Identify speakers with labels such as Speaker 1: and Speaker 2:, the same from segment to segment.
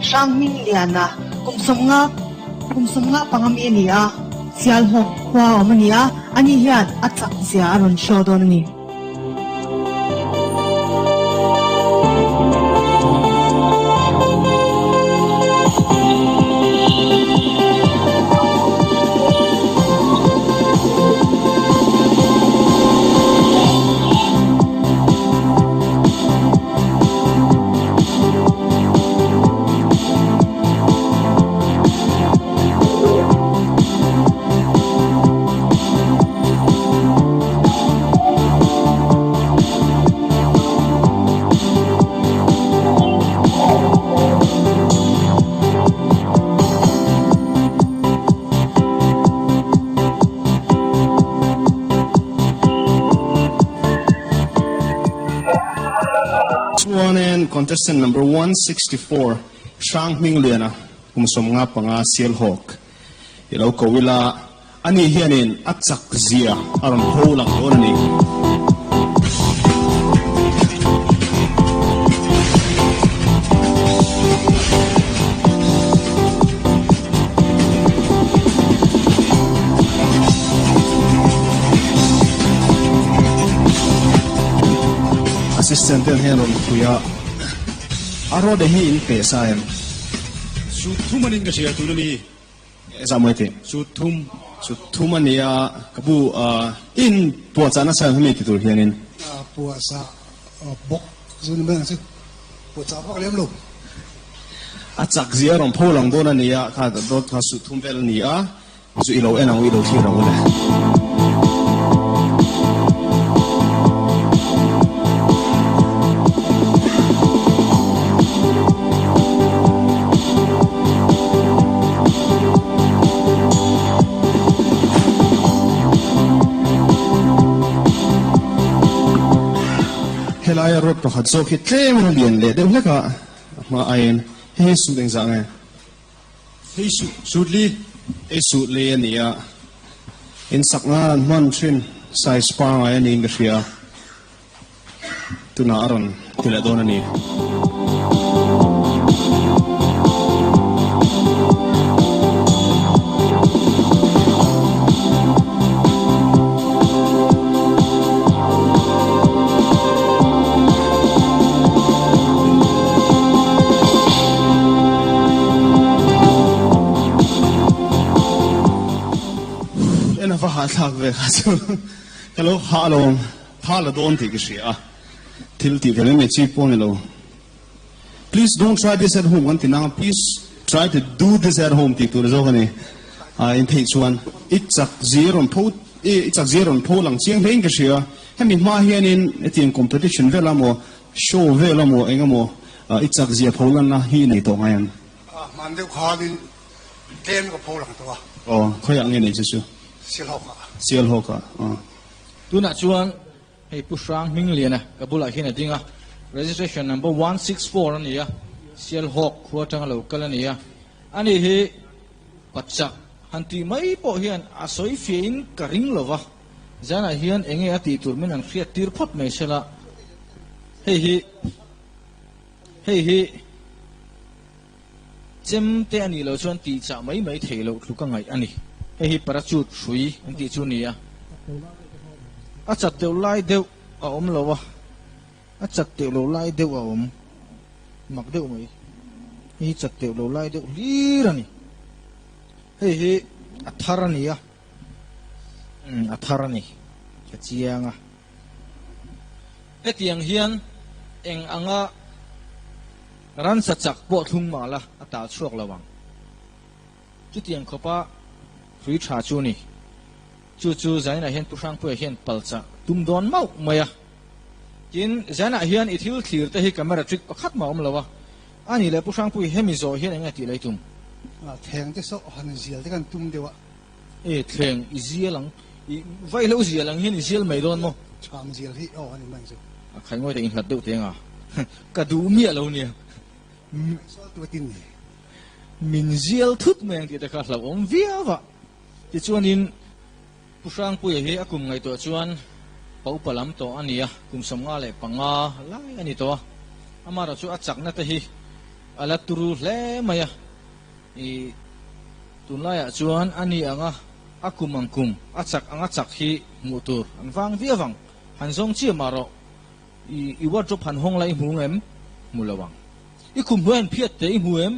Speaker 1: Hranghmingliana kum 50 kum 55 mi a ni a, Sialhawk khua a awm a ni a, ani hian a chak zia a rawn show dawn a ni.
Speaker 2: Chuanin contestant number 164 Hranghmingliana kum 55 Sialhawk i lo ko ila ani hianin a chak zia a rawn pho lang dawn a ni. Assistant ten hian rawn pui a, a rod hi in pe sa em?
Speaker 3: Sut thum anin ka hria tun a ni.
Speaker 2: Zah mawi tih?
Speaker 3: Sut thum.
Speaker 2: Sut thum a nia, ka bu in puahchah nasa em hemi ti tur hianin?
Speaker 4: Puahchah bawk chu ni mai ang chu, puahchah vak lem lo.
Speaker 2: A chak zia rawn pho lang dawn a nia, kha dawt kha sut thum vel a ni a. Chu i lo en ang u, i lo thlir ang u le. Helaia road pakhat zawk hi tlem in a lian leh deuh hlek a, a hma aiin hei hi sut engzah nge?
Speaker 3: Hei suh sut li.
Speaker 2: Hei suh li a ni a, in sak nan an hman thin size pangai a niin ka hria a, tunah a rawn ti leh dawn a ni. En a va hahthlak ve kha chu ka lo hah lo hah la dawn tih ka hria a, thil tih ve mai mai chi pawh a ni lo. Please don't try this at home kan ti nang a, please try to do this at home tih tur zawk a ni. In theih chuan i chak zir rawn pho i chak zir rawn pho lang chiang hlein ka hria. Hemi hma hianin hetiang competition vel amaw show vel amaw eng emaw i chak zia pho lanna hi i nei tawh ngai ang?
Speaker 4: Hman deuh khanin tlem ka pho lang tawh a.
Speaker 2: Aw, khawiah nge nei che chu?
Speaker 4: Sialhawkah.
Speaker 2: Sialhawkah, aw.
Speaker 5: Tunah chuan Hei Pu Hrang Hmingliana ka bulah hian a ding a, registration number 164 a ni a, Sialhawk khua atanga lo kal a ni a. Ani hi Pachak han tih mai pawh hian a sawi fiahin ka ring lo va, zanah hian enge a tih tur min han hriat tir phawt mai sela, hei hi hei hi chem te a nih loh chuan tih chah mai mai theih loh tluk a ngaih a ni. Hei hi parachute hrui an tih chu a ni a, a chat deuh lai deuh a awm lo a, a chat deuh lo lai deuh a awm mak deuh mai. Hei hi chat deuh lo lai deuh hlir a ni. Hei hi a thar a ni a, umm a thar a ni ka chiang a. Hetiang hian eng anga Ransa chak pawh thlung mah la a tal chhuak lo ang. Chutiang khawpa hrui tha chu a ni. Chu chu Zainah hian Pu Hrangpuia hian palchah tum dawn mauh mai a. Tin, Zainah hian i thil thlir te hi camera trick pakhat mah a awm lo a. A nih leh Pu Hrangpui hemi zawh hian eng nge tih lei tum?
Speaker 4: Thleng te saw han zial te kan tum deuh a.
Speaker 5: E, thleng i zial ang. I vaihlo zial ang hian i zial mai dawn maw?
Speaker 4: Chhang zial hi aw a ni mai chu.
Speaker 5: A khai ngawi ta inhlat deuh teng a. Ka duh miah lo nia. Min zial thut mai ang tih te kha hlauhawm viau a. Tichuanin Pu Hrangpuia hi a kum ngaihtuah chuan pa upa lam tawh a ni a, kum 55 lai a ni tawh a. Amaherawhchu a chakna te hi. a la turu hle mai a, ih tunlaiah chuan a ni ang a, a kum ang kum, a chak ang a chak hi hmuh tur an vang viau ang, han zawng chiah mah rawh, ih i wardrobe han hawng la i hmu ngem? Hmu lo ang. I khum hnuai han phiat teh i hmu em?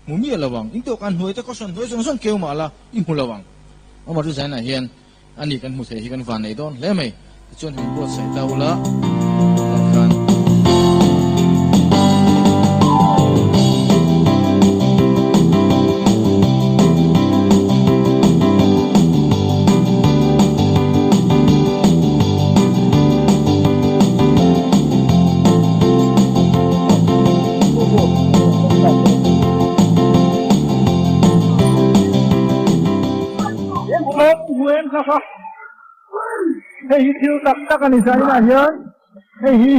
Speaker 5: Hmu miah lo ang. In dawhkan hnuai te cushion hnuai zawng zawng keu mah la i hmu lo ang. Amah chu zainah hian a ni kan hmu thei hi kan van nei dawn hle mai. Tichuan han buatsaih ta ula tah khan.
Speaker 6: Hei hi thil tak tak a ni zainah hian hei hi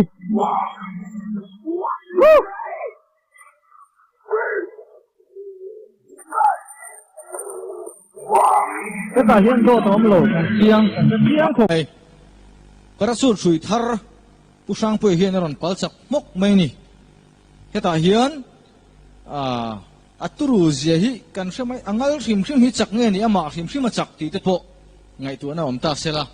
Speaker 6: hetah hian dawt a awm lo kan chiang kan hre chiang khawp
Speaker 5: mai. Parachute hrui thar Pu Hrangpuia hian a rawn pal chak hmawk mai a ni. Hetah hian a turu zia hi kan hre mai, a ngal hrim hrim hi chak nge ni, amah hrim hrim a chak tih te pawh ngaihtuahna a awm ta sela.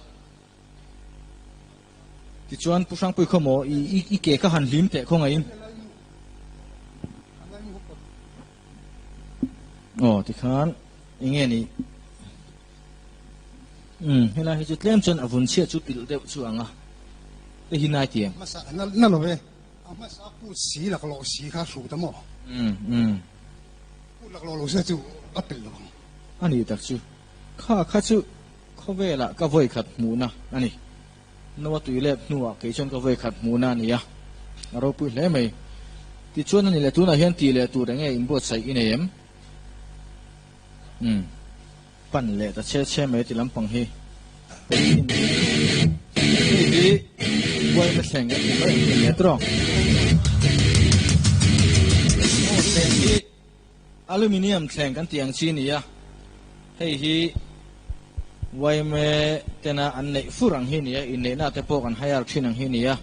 Speaker 5: Tichuan Pu Hrangpui khaw maw i i ke kha han hlim teh khaw ngaiin. Aw tikhan enge ni Umm helai hi chu tlem chuan a vun chhiat chu pilh deuh chu ang a hei hi nai tiang.
Speaker 4: Hmasa na lo e. A hmasa pu si laklawh si kha hru ta maw?
Speaker 5: Umm umm.
Speaker 4: Pu laklawh lo se chu a pilh lo ang.
Speaker 5: A nih tak chu. Kha kha chu khawvelah ka vawi khat hmuhna a ni. Noa tui let hnuah kei chuan ka vawi khat hmuhna a ni a, a ropui hle mai. Tichuan a ni leh tunah hian tih leh tur enge inbuatsaih i nei em? Umm. Pan leh ta chhe chhe mai ti lampang hi. Polythene hei hi buaina thleng a ti mai ang tih leh tawk. Aw thleng hi aluminium thleng kan tih ang chi a ni a, hei hi yma tena an neih fur ang hi a ni a, inneihna te pawh kan hire thin ang hi a ni a,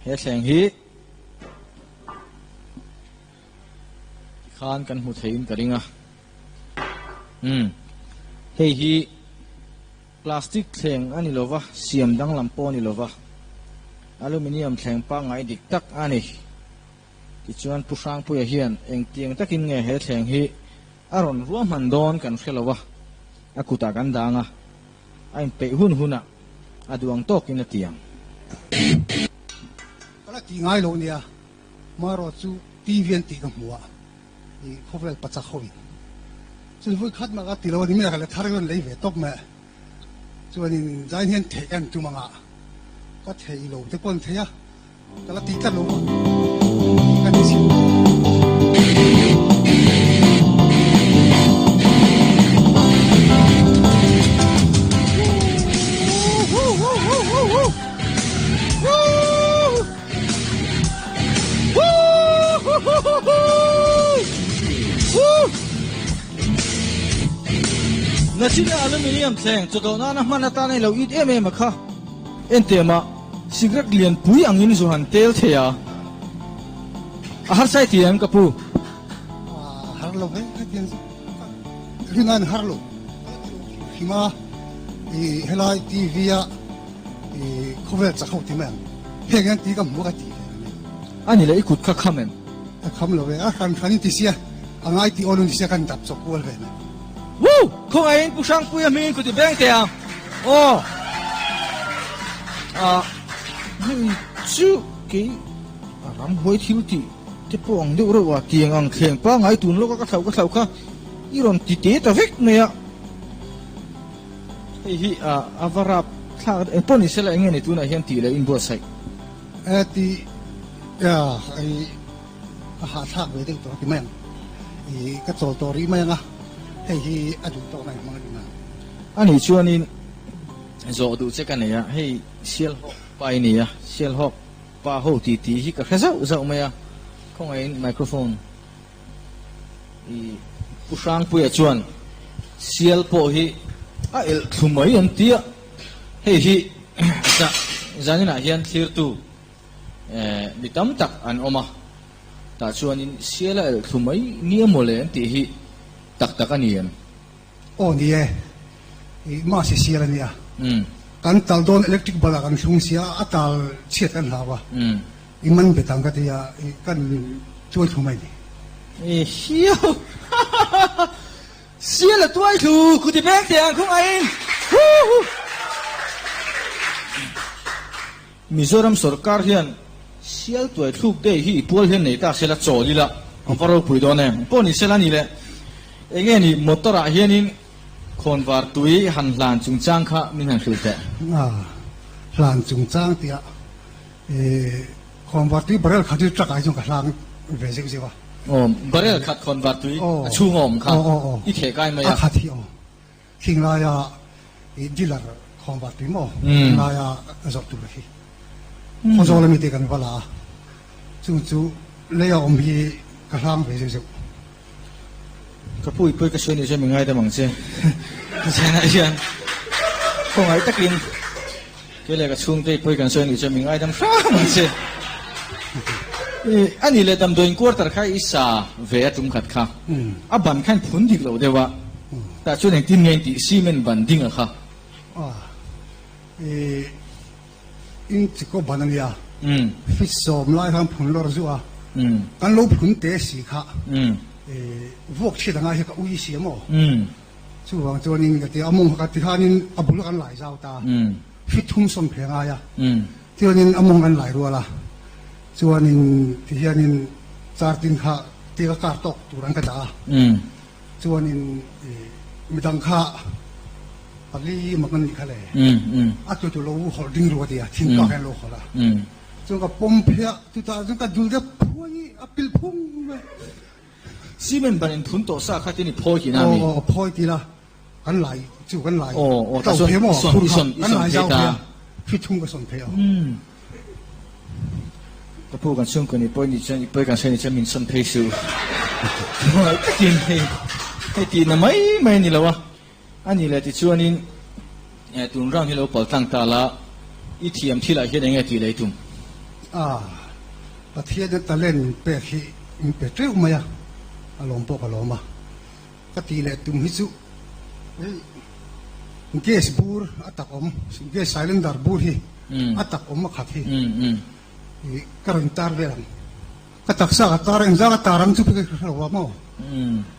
Speaker 5: he thleng hi Tikhan kan hmu theiin ka ring a. Umm. Hei hi plastic thleng a ni lova, siam danglam pawh a ni lova, aluminium thleng pangngai dik tak a ni. Tichuan Pu Hrangpuia hian engtiang takin nge he thleng hi a rawn ruahman dawn kan hre lo a, a kutah kan dang a, a inpeih hun hunah a duh ang tawkin a ti ang.
Speaker 4: Ka la tih ngai lo nia. Marawh chu TV an tih ka hmu a, i khawvel pachak ho in. Chuan vawi khat mah ka ti lo a ni mai a, ka la thar rawn lei ve tawp mai a. Chuanin zain hian theih ka han tum ang a, ka thei lo te pawh an thei a, ka la tih tlat lo a, tih ka ni chhin.
Speaker 5: Nachina aluminium thleng chawdawh nana hman atana i lo it em em a kha. Enteh mah, cigarette lian pui angin zu han tel thei a. A harsa i ti em ka pu?
Speaker 4: Har lo ve hetiang chu rin aiin har lo. Hrim a, i helai TV a I khawvel chak ho ti mai ang. Heng hian ti ka hmu a ka ti ve a ni.
Speaker 5: A ni le, i kut kha kham em?
Speaker 4: Ka kham lo ve, a hran hran in ti sia, a ngai ti awn in ti sia kan dap chawk kual ve mai.
Speaker 5: Woo! Khawngaihin Pu Hrangpuia hmingin kut i beng teh ang. Aw. Ah, hei chu kei a ramhuai thil tih te pawh ang deuh reuh a, tiang ang thleng pangngai tun lawk a ka thlauh ka thlauh kha i rawn ti te ta vek mai a. Hei hi a va rap thlak eng pawh ni sela eng nge ni tunah hian tih leh inbuatsaih?
Speaker 4: E ti i a hahthlak ve deuh tawh a ti mai ang. I ka chawl tawh rih mai ang a, hei hi a duh tawk na hmang a ni nang.
Speaker 5: A nih chuanin zawh duh che ka nei a, hei Sialhawk pa i ni a, Sialhawk pa ho tih tih hi ka hre zauh zauh mai a, khawngaihin microphone. I Pu Hrangpuia chuan sial pawh hi a elh thlu mai an ti a, hei hi zaninah hian thlirtu mi tam tak an awm a. Tah chuanin sial a elh thlu mai nia mawle an tih hi tak tak a ni em?
Speaker 4: Aw ni e, i mahse sial a nia. Kan tal dawn electric bulb ah kan thlung sia a tal chhiat kan hlau a, i man bet ang ka ti a, i kan tuai thlu mai ni.
Speaker 5: E hiau! Sial a tuai thlu kuti beng teh ang khawngaihin! Huhu! Mizoram sorkar hian sial tuai thluk day hi i pual hian nei ta sela chawl ila a va ropui dawn em? Pawh ni sela ni le. Enge ni motor ah hianin khawnvar tui han hlan chungchang kha min han hrilh teh.
Speaker 4: A hlan chungchang tih ah khawnvar tui barrel khat hi truck ah hi chuan ka hlang ve zeuh zeuh a.
Speaker 5: Aw barrel khat khawnvar tui a chhung a awm kha i theh kai mai a.
Speaker 4: A khat hi aw. Khing laia i dealer khawnvar tui maw khing laia zawrh tur hi Khawzawl ami te kan va la a, chung chu leia awm hi ka hlang ve zeuh zeuh.
Speaker 5: Ka pu i pawi ka sawi nih chuan mi ngaidam ang che. Zanah hian khawngaih takin kei leh ka chhungte i pawi kan sawi nih chuan mi ngaidam hram ang che. A nih leh damdawiin quarter kha i sa ve a tum khat kha a ban khan phun dik loh deuh a, tah chuan engtin nge in tih cement ban ding a kha.
Speaker 4: I in chikaw ban a nia, fit sawm lai khan phun lawr zuah a, kan lo phun te si kha vuak chhiat anga hi ka ui si a maw? Chuvang chuanin ka ti a, a mawng kha ka ti khanin a bul kan lai zau ta, fit thum sawm phe ngai a, chuanin a mawng kan lai rual a, chuanin tihianin char tin kha tia ka kar tawk tur an ka dah a. Chuanin midang kha pali mak an nih kha le, a tu tu lo hawlh ding ru a ti a, thingpa kha an lo hawlh a. Chuan ka pawm phei a, chutah chuan ka dul deuh phuai i a pilh phung mai.
Speaker 5: Cement ban in phun tawh sa kha tin i phawi tihna a mi?
Speaker 4: Aw, phawi ti la, kan lai chu kan lai to phei maw, phur kha kan lai zau phei a, hri thung ka sawn phei a.
Speaker 5: Ka pu kan chhungkaw ni pawi nih chuan i pawi kan sawi nih chuan min sawn phei suh. Hmangaih takin hei hei tihna mai mai a ni lo a. A nih leh tichuanin tun round hi lo pal tlang ta la, i thiam thilah hian eng nge tih lei tum?
Speaker 4: A, Pathian talent min pek hi min pe teuh mai a, a lawm pawh ka lawm a. Ka tih leh tum hi chu hei gas bur a tak awm, gas cylinder bur hi a tak awm a khat hi ka rawn tar vel ang. Ka taksa ka tar engzat ka tar ang chu ka hre lo a maw?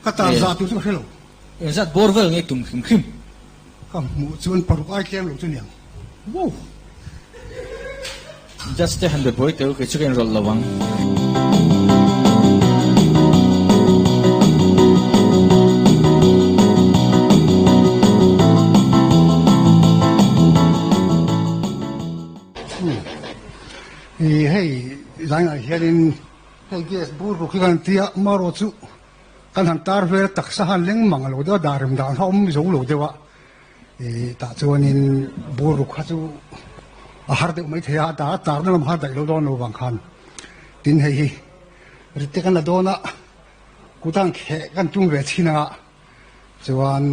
Speaker 4: Ka tar zah tur chu ka hre lo.
Speaker 5: Engzat bawr vel nge tum hrim hrim?
Speaker 4: Ka hmuh chuan paruk ai tlem lo chu niang.
Speaker 5: Wow! Judge te han be buai teu kei chu ka inrawlh lo ang.
Speaker 4: I hei zainah hianin hei gas bur ruk hi kan tia marawh chu kan han tar vel taksa han leng mang lo deuh a dar rem dan kha awm zo lo deuh a. I tah chuanin bur ruk kha chu a har deuh mai thei a, a tar tarna lam har daih lo dawn lo vang khan. Tin hei hi rit te kan la dawn a, kutan kheh kan tum ve chin anga chuan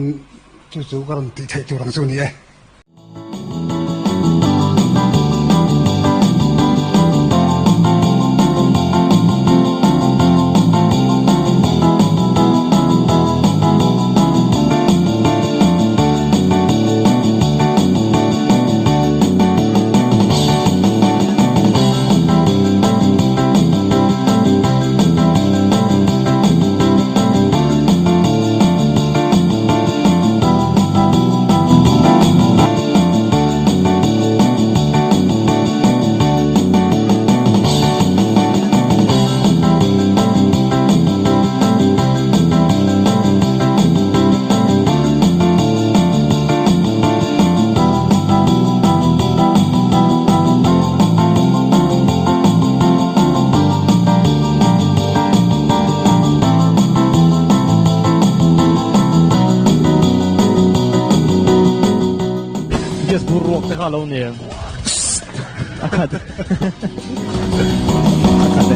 Speaker 4: chu chu ka rawn tih theih tur ang chu a ni e.
Speaker 6: Gas bur ruak te kha lo ni em? A khat. A khat e.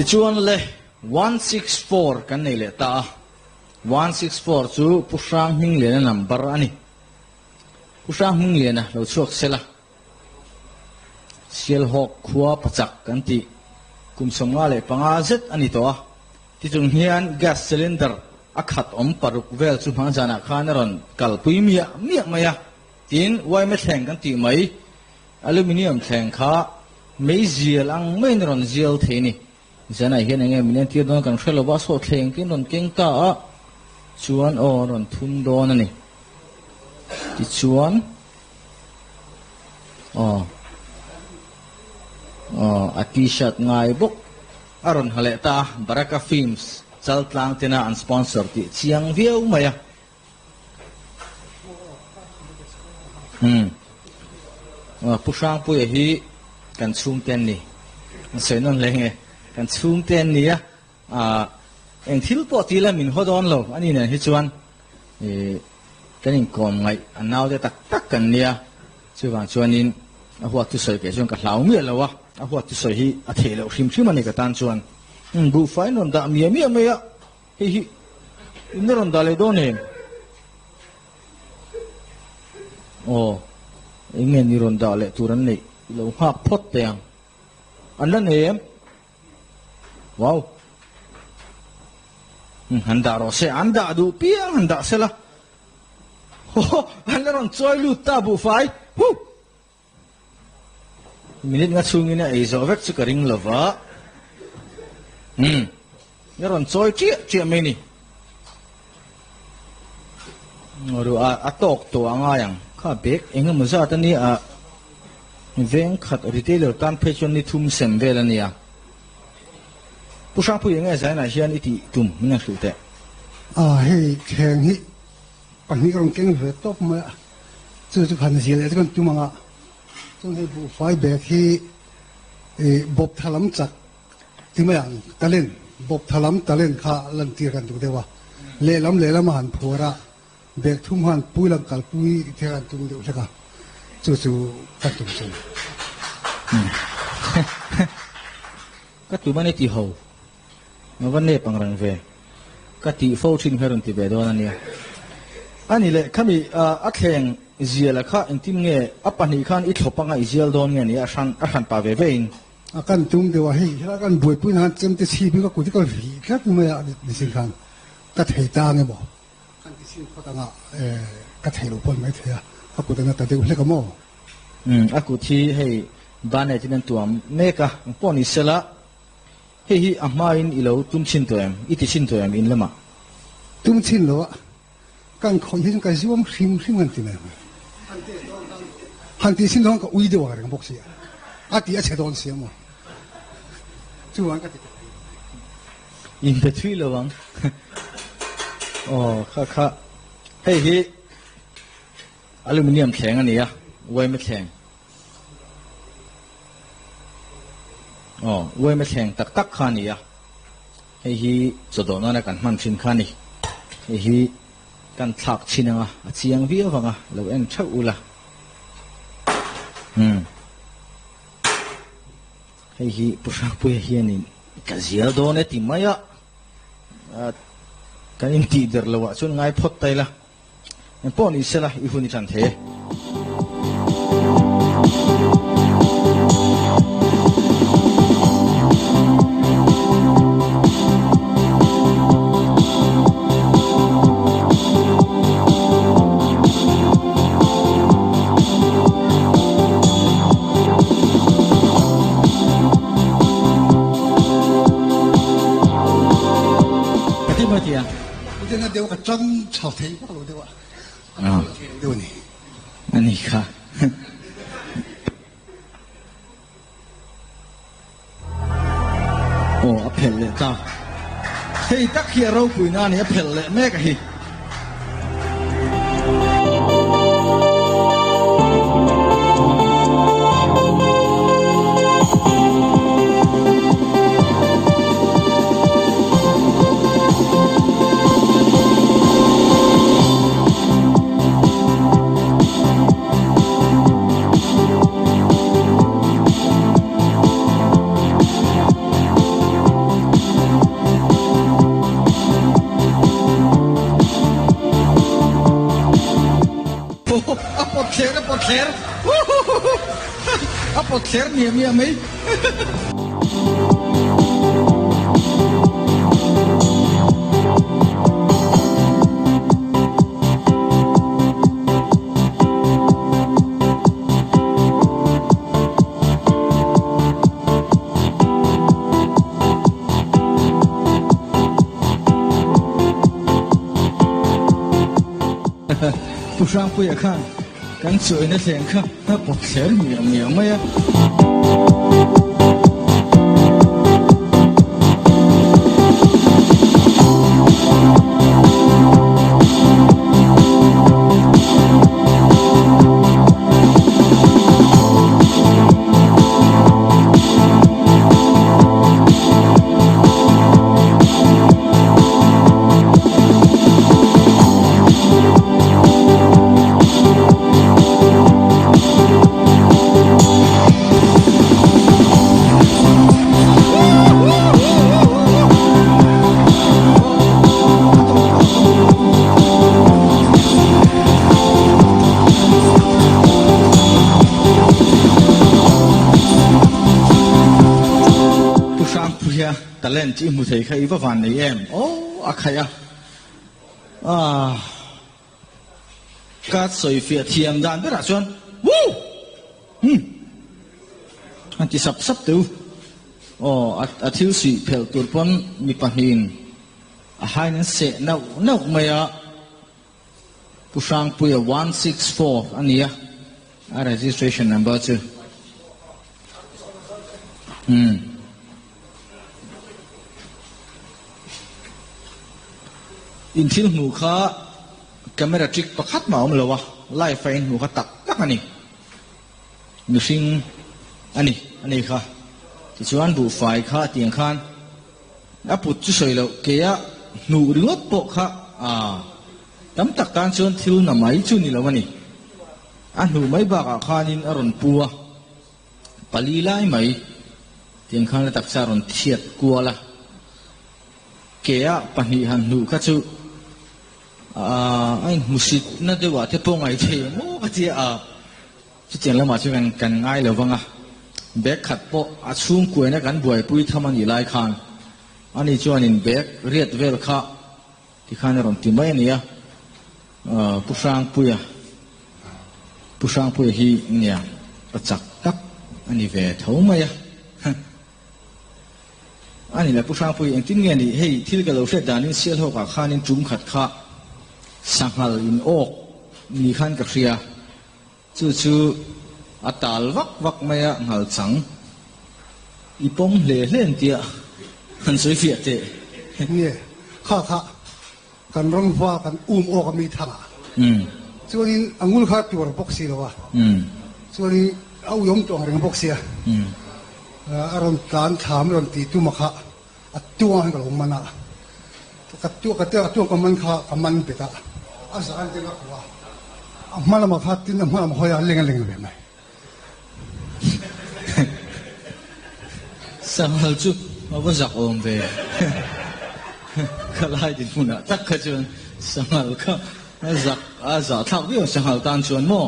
Speaker 5: Tichuan le, 164 kan nei leh ta a. 164 chu Pu Hranghmingliana number a ni. Pu Hranghmingliana lo chhuak sela. Sialhawk khua pachak kan tih kum 55 zet a ni tawh a. Tichung hian gas cylinder a khat awm paruk vel chu hma zanah khan a rawn kalpui miah miah mai a. Tin, uaime thleng kan tih mai, aluminium thleng kha meizial ang maiin a rawn zial thei a ni. Zanah hian enge min entir dawn kan hre lo va, saw thleng te in rawn keng ta a, chuan aw a rawn thun dawn a ni. Tichuan aw aw a t-shirt ngai bawk a rawn ha leh ta a, Baraka Films Chaltlang tena an sponsor tih chiang viau mai a. Umm. Pu Hrangpuia hi kan chhungte an ni. An sawi nawn hle nge. Kan chhungte an ni a. Ahh eng thil pawh ti ila min haw dawn lo a ni nen hi chuan ih kan inkawm ngaih a naute tak tak kan nia. Chuvang chuanin a huat thusawi keh chuan ka hlau miah lo a. A huat thusawi hi a theih loh hrim hrim a ni ka tan chuan. Umm buhfai in rawn dah miah miah mai a. Hei hi in rawn dah leh dawn em? Aw, eng nge ni rawn dah leh tur an neih i lo nghak phawt teh ang. An la nei em? Wow! Han dah rawh se, an dah duh piang han dah sela. Haw, an la rawn chawi lut ta buhfai. Huh! Minute nga chhungin a ei zawh vek chu ka ring lo va. Umm, i rawn chawi chiah chiah mai ni. Ru a, a tawk tawh a ngai ang. Kha bag eng emaw zat a nia a, veng khat retailer tan phei chuan ni thum sem vel a nia. Pu Hrangpui eng nge zainah hian i tih tum min han hrilh teh.
Speaker 4: A, hei thleng hi pahnih ka rawn keng ve tawp mai a. Chu chu khan zia leh chu kan tum ang a, chuan hei buhfai bag hi ih bawp tha lam chak ti mai ang talent bawp tha lam talent kha lantir kan duh deuh a, lehlam lehlam a han phuar a, bag thum han pui lam kalpui te kan tum deuh hlek a, chu chu kan tum chu a ni.
Speaker 5: Ka tum a ni ti ho. A va nep ang reng ve. Ka tih fo thin kha rawn ti ve dawn a nia. A ni leh, khami a thleng zial a kha engtin nge a pahnih khan i thlawp anga i zial dawn nge ni a hran a hran pa ve ve in.
Speaker 4: A kan tum deuh a, hei helai kan buaipui na khan chemte chhip hi ka kut hi ka vih tlat mai a nisin khan ka thei ta nge maw? Kan ti chhin phawt anga ka thei lo pawn mai thei a, ka kut anga ta deuh hlek a maw?
Speaker 5: Umm a kut hi hei bannet in an tuam mek a, engpawh ni sela Hei hi a hmain i lo tum chhin tawh em? I ti chhin tawh em in lamah?
Speaker 4: Tum chhin lo a, kan khawih hi chuan ka zuam hrim hrim han ti mai ang. Han ti chhin dawn ka ui deuh ang reng bawk si a, a ti a chhe dawn si a maw? Chuvang ka ti ta thei lo.
Speaker 5: In pe thui lo ang. Aw kha kha hei hi aluminium thleng a ni a, uaime thleng. Aw, uaime thleng tak tak kha a ni a, hei hi chawdawh nana kan hman thin kha a ni. Hei hi kan thlak chhin anga a chiang viau vang a, lo en theuh ula. Umm. Hei hi Pu Hrangpuia hianin ka zial dawn e ti mai a, kan intih der loh ah chuan ngai phawt ta ila. Eng pawh ni sela i hun i tan thei e. Ka ti mai tia.
Speaker 4: Pu deuh ka tang chho thei vak lo deuh a, a thawi thei lo deuh a ni.
Speaker 5: A ni kha. Aw a phelh leh ta. Hei tak hi a ropui na a ni, a phelh leh mek a hi. thler A pawt thler miah miah mai. Pu Hrangpuia khan kan chawina thleng kha a pawt thler miah miah mai a. Pu Hrangpuia talent i hmu thei kha i va van nei em? Aw a khaih a. Aah. Ka sawi fiah thiam dan berah chuan Woo! Hum! A ti sap sap teu. Aw a thil suih phelh tur pawn mi pahnihin a hain an seh nauh nauh mai a. Pu Hrangpuia 164 a ni a, a registration number chu. Umm. In thil hmuh kha camera trick pakhat mah a awm lo a, live a in hmuh kha tak tak a ni. Mihring a ni a ni kha. Tichuan buhfai kha tiang khan a put chu sawi loh keia hnuh ringawt pawh kha aa tam tak tan chuan thil na mai chu ni lo a ni. A hnuh mai bakah khanin a rawn pu a. Pali lai mai tiang khan a taksa rawn thiat kual a, ke-ah pahnih han hnuh kha chu a inhmusitna deuhah te pawh ngaih thei maw ka tia a, chutiang lamah chuan kan kan ngai lo vang a, bag khat pawh a chhungkuaina kan buaipui tham a nih lai khan ani chuanin bag riat vel kha Tikhan a rawn ti mai a nia, Pu Hrangpuia, Pu Hrangpuia hi nia pa chak tak a ni ve tho mai a, a ni le Pu Hrangpui engtin nge ni hei thil ka lo hriat danin Sialhawkah khanin tum khat kha sanghal in awk ni khan ka hria, chu chu a tal vak vak mai a nghal chang i pawm hle hle an tia han sawi fiah teh.
Speaker 4: Nge kha kha kan rawn va kan um awk a mi thang a chuanin a ngul kha tuar bawk si lo a chuanin a uiawm tawh ang reng bawk sia a rawn tlan thlam a rawn ti tum a kha A tuang hi ka lo man a, ka tuang ka a tuang ka man kha ka man bet a, a zan te ka kuah a, a hma lamah kha tin a hma lamah hawi a leng a leng ve mai.
Speaker 5: Sanghal chu a va zak awm ve ka lai dinhmunah tak kha chuan sanghal kha a zak a zahthlak viau ang sanghal tan chuan maw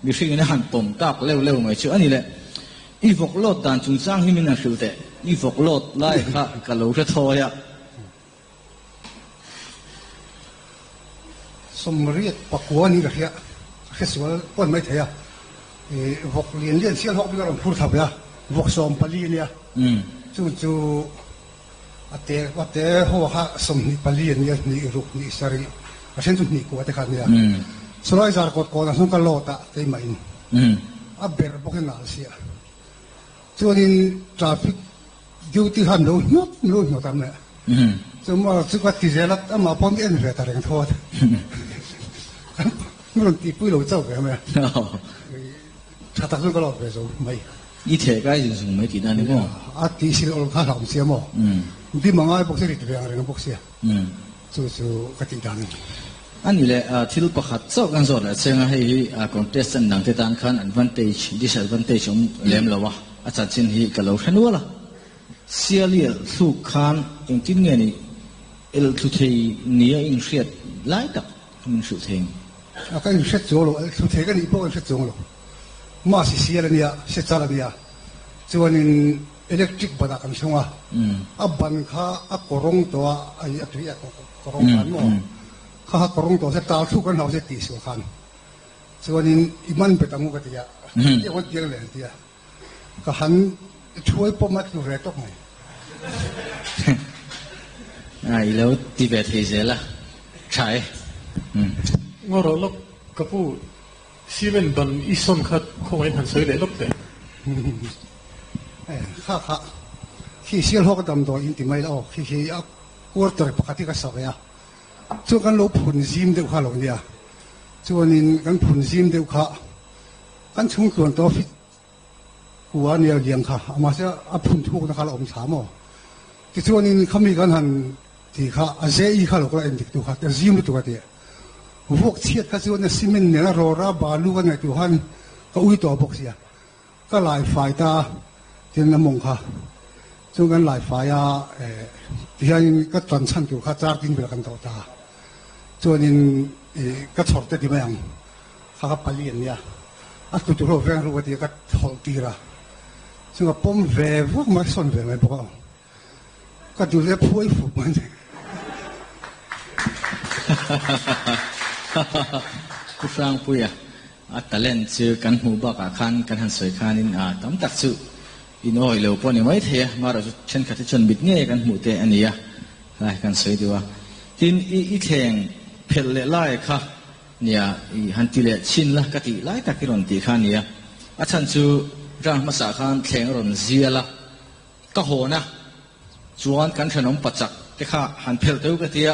Speaker 5: mihringin a han pawm tak leuh leuh mai chu a ni le. I vawk lawt dan chungchang hi min han hrilh teh. I vawk lawt lai kha ka lo hre thawi a.
Speaker 4: Sawmriat pakua niin ka hria, ka hre sual pawn mai thei a. I vawk lian lian sial hawk bik a rawn phur tha ve a, vawk 14 a nia. Chung chu a te a te ho kha 24 a nia, hnih ruk, hnih sarih, a then chu hnih kua te kha a nia. Chulai zar kawt kawnah chuan ka lawt a keimahin. A ber bawk hi nal sia. Chuanin traffic duty khan lo hnawt lo hnawt a meh. Chuma chu ka ti zel a, amah pawh mi en ve ta reng tho a. Mi rawn tihpui lo chauh ve mai a. Tha tak chuan ka lawt ve zo mai.
Speaker 5: I theh kai zung zung mai tihna a ni maw?
Speaker 4: A tih sil awlh kha hlauhawm sia maw? Dim a ngai bawk sia, rit ve ang reng bawk sia. Chu chu ka tih dan a ni.
Speaker 5: A ni le, thil pakhat chauh kan zawt leh cheng a, hei hi contestant dang te tan khan advantage, disadvantage awm lem lo a, a chanchin hi ka lo hre nual a. Sialiel thluk khan engtin nge ni elh thlu thei nia inhriat lai tak min hrilh thei ang.
Speaker 4: A ka inhre chuang lo, thlu thei ka nih pawh ka inhre chuang lo. Mass i sial a nia, se chal a nia. Chuanin electric ban ah kan thlung a, a ban kha a kawrawng tawh a, a tui a kawrawng dan maw? Kha kha kawrawng tawh se tal thluk kan hlau se tih sual khan. Chuanin i man bet ang u ka ti a, tiang an tiang leh an ti a. Ka han thuai pawm a tlu ve tawp mai.
Speaker 5: A i lo ti ve thei zel a, tha e.
Speaker 7: Ngaw rawh lawk ka pu, cement ban i sawn kha khawngaih in han sawi leh lawk teh.
Speaker 4: Kha kha khi Sialhawk damdawi in ti mai la aw, khi khi a quarter pakhat hi ka sa ve a, chuan kan lo phun zim deuh kha lo nia, chuanin kan phun zim deuh kha Kan chhungtluan tawh fit kua nia liang kha a mahse a phun thukna kha la awm thla maw? Tichuanin khami kan han ti kha a JE kha lo kal a endik tu kha a zim lutuk a ti. Vuak chhiat kha chuan a cement nena rawra balu ka ngaihtuah khan ka ui tawh bawk sia. Ka lai fai ta tin a mawng kha chuan kan lai fai a tihianin ka tan chhan tur kha char tin vel kan dawh ta. Chuanin ka chhawr te ti mai ang. Kha ka pali an nia, a tlu tur ho veng ru ka ti a, ka thawlh tir a, chung a pawm ve vak mai, sawn ve mai bawk a, ka duh leh phuai fuk mai ni.
Speaker 5: Pu Hrangpuia, a talent chu kan hmuh bakah khan kan han sawi khanin a tam tak chu in awih lo pawh a ni maithei a, marawh chu thenkhat hi chuan mit ngei kan hmuh te a ni a, helai kan sawi duh a. Tin, i thleng phelh leh lai kha Nia, i han ti leh chhin la ka tih lai tak i rawn tih kha a nia. A chhan chu round hmasa khan thleng a rawn zial a, ka hawn a, chuan kan thenawm pachak te kha han phelh teuh ka tia,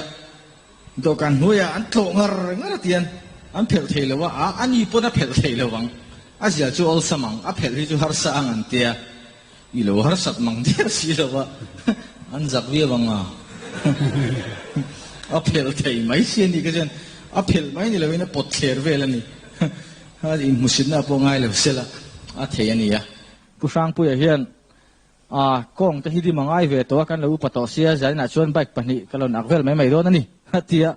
Speaker 5: dawhkan hnuaiah an tlawh ngar ngar a tian an phelh thei lo a, a a ni pawn a phelh thei lo ang, a zial chu awlsam ang, a phelh hi chu harsa ang an tia. I lo harsat mang der si lo a, an zak viau ang a. A phelh thei mai si a ni ka chuan a phelh mai ni loin a pawt thler vel a ni. Inhmusitna pawh ngai lo sela a thei a ni a. Pu Hrangpuia hian a kawng te hi dim a ngai ve tawh a, kan lo upa tawh sia, zaninah chuan bike pahnih ka rawn ak vel mai mai dawn a ni a ti a,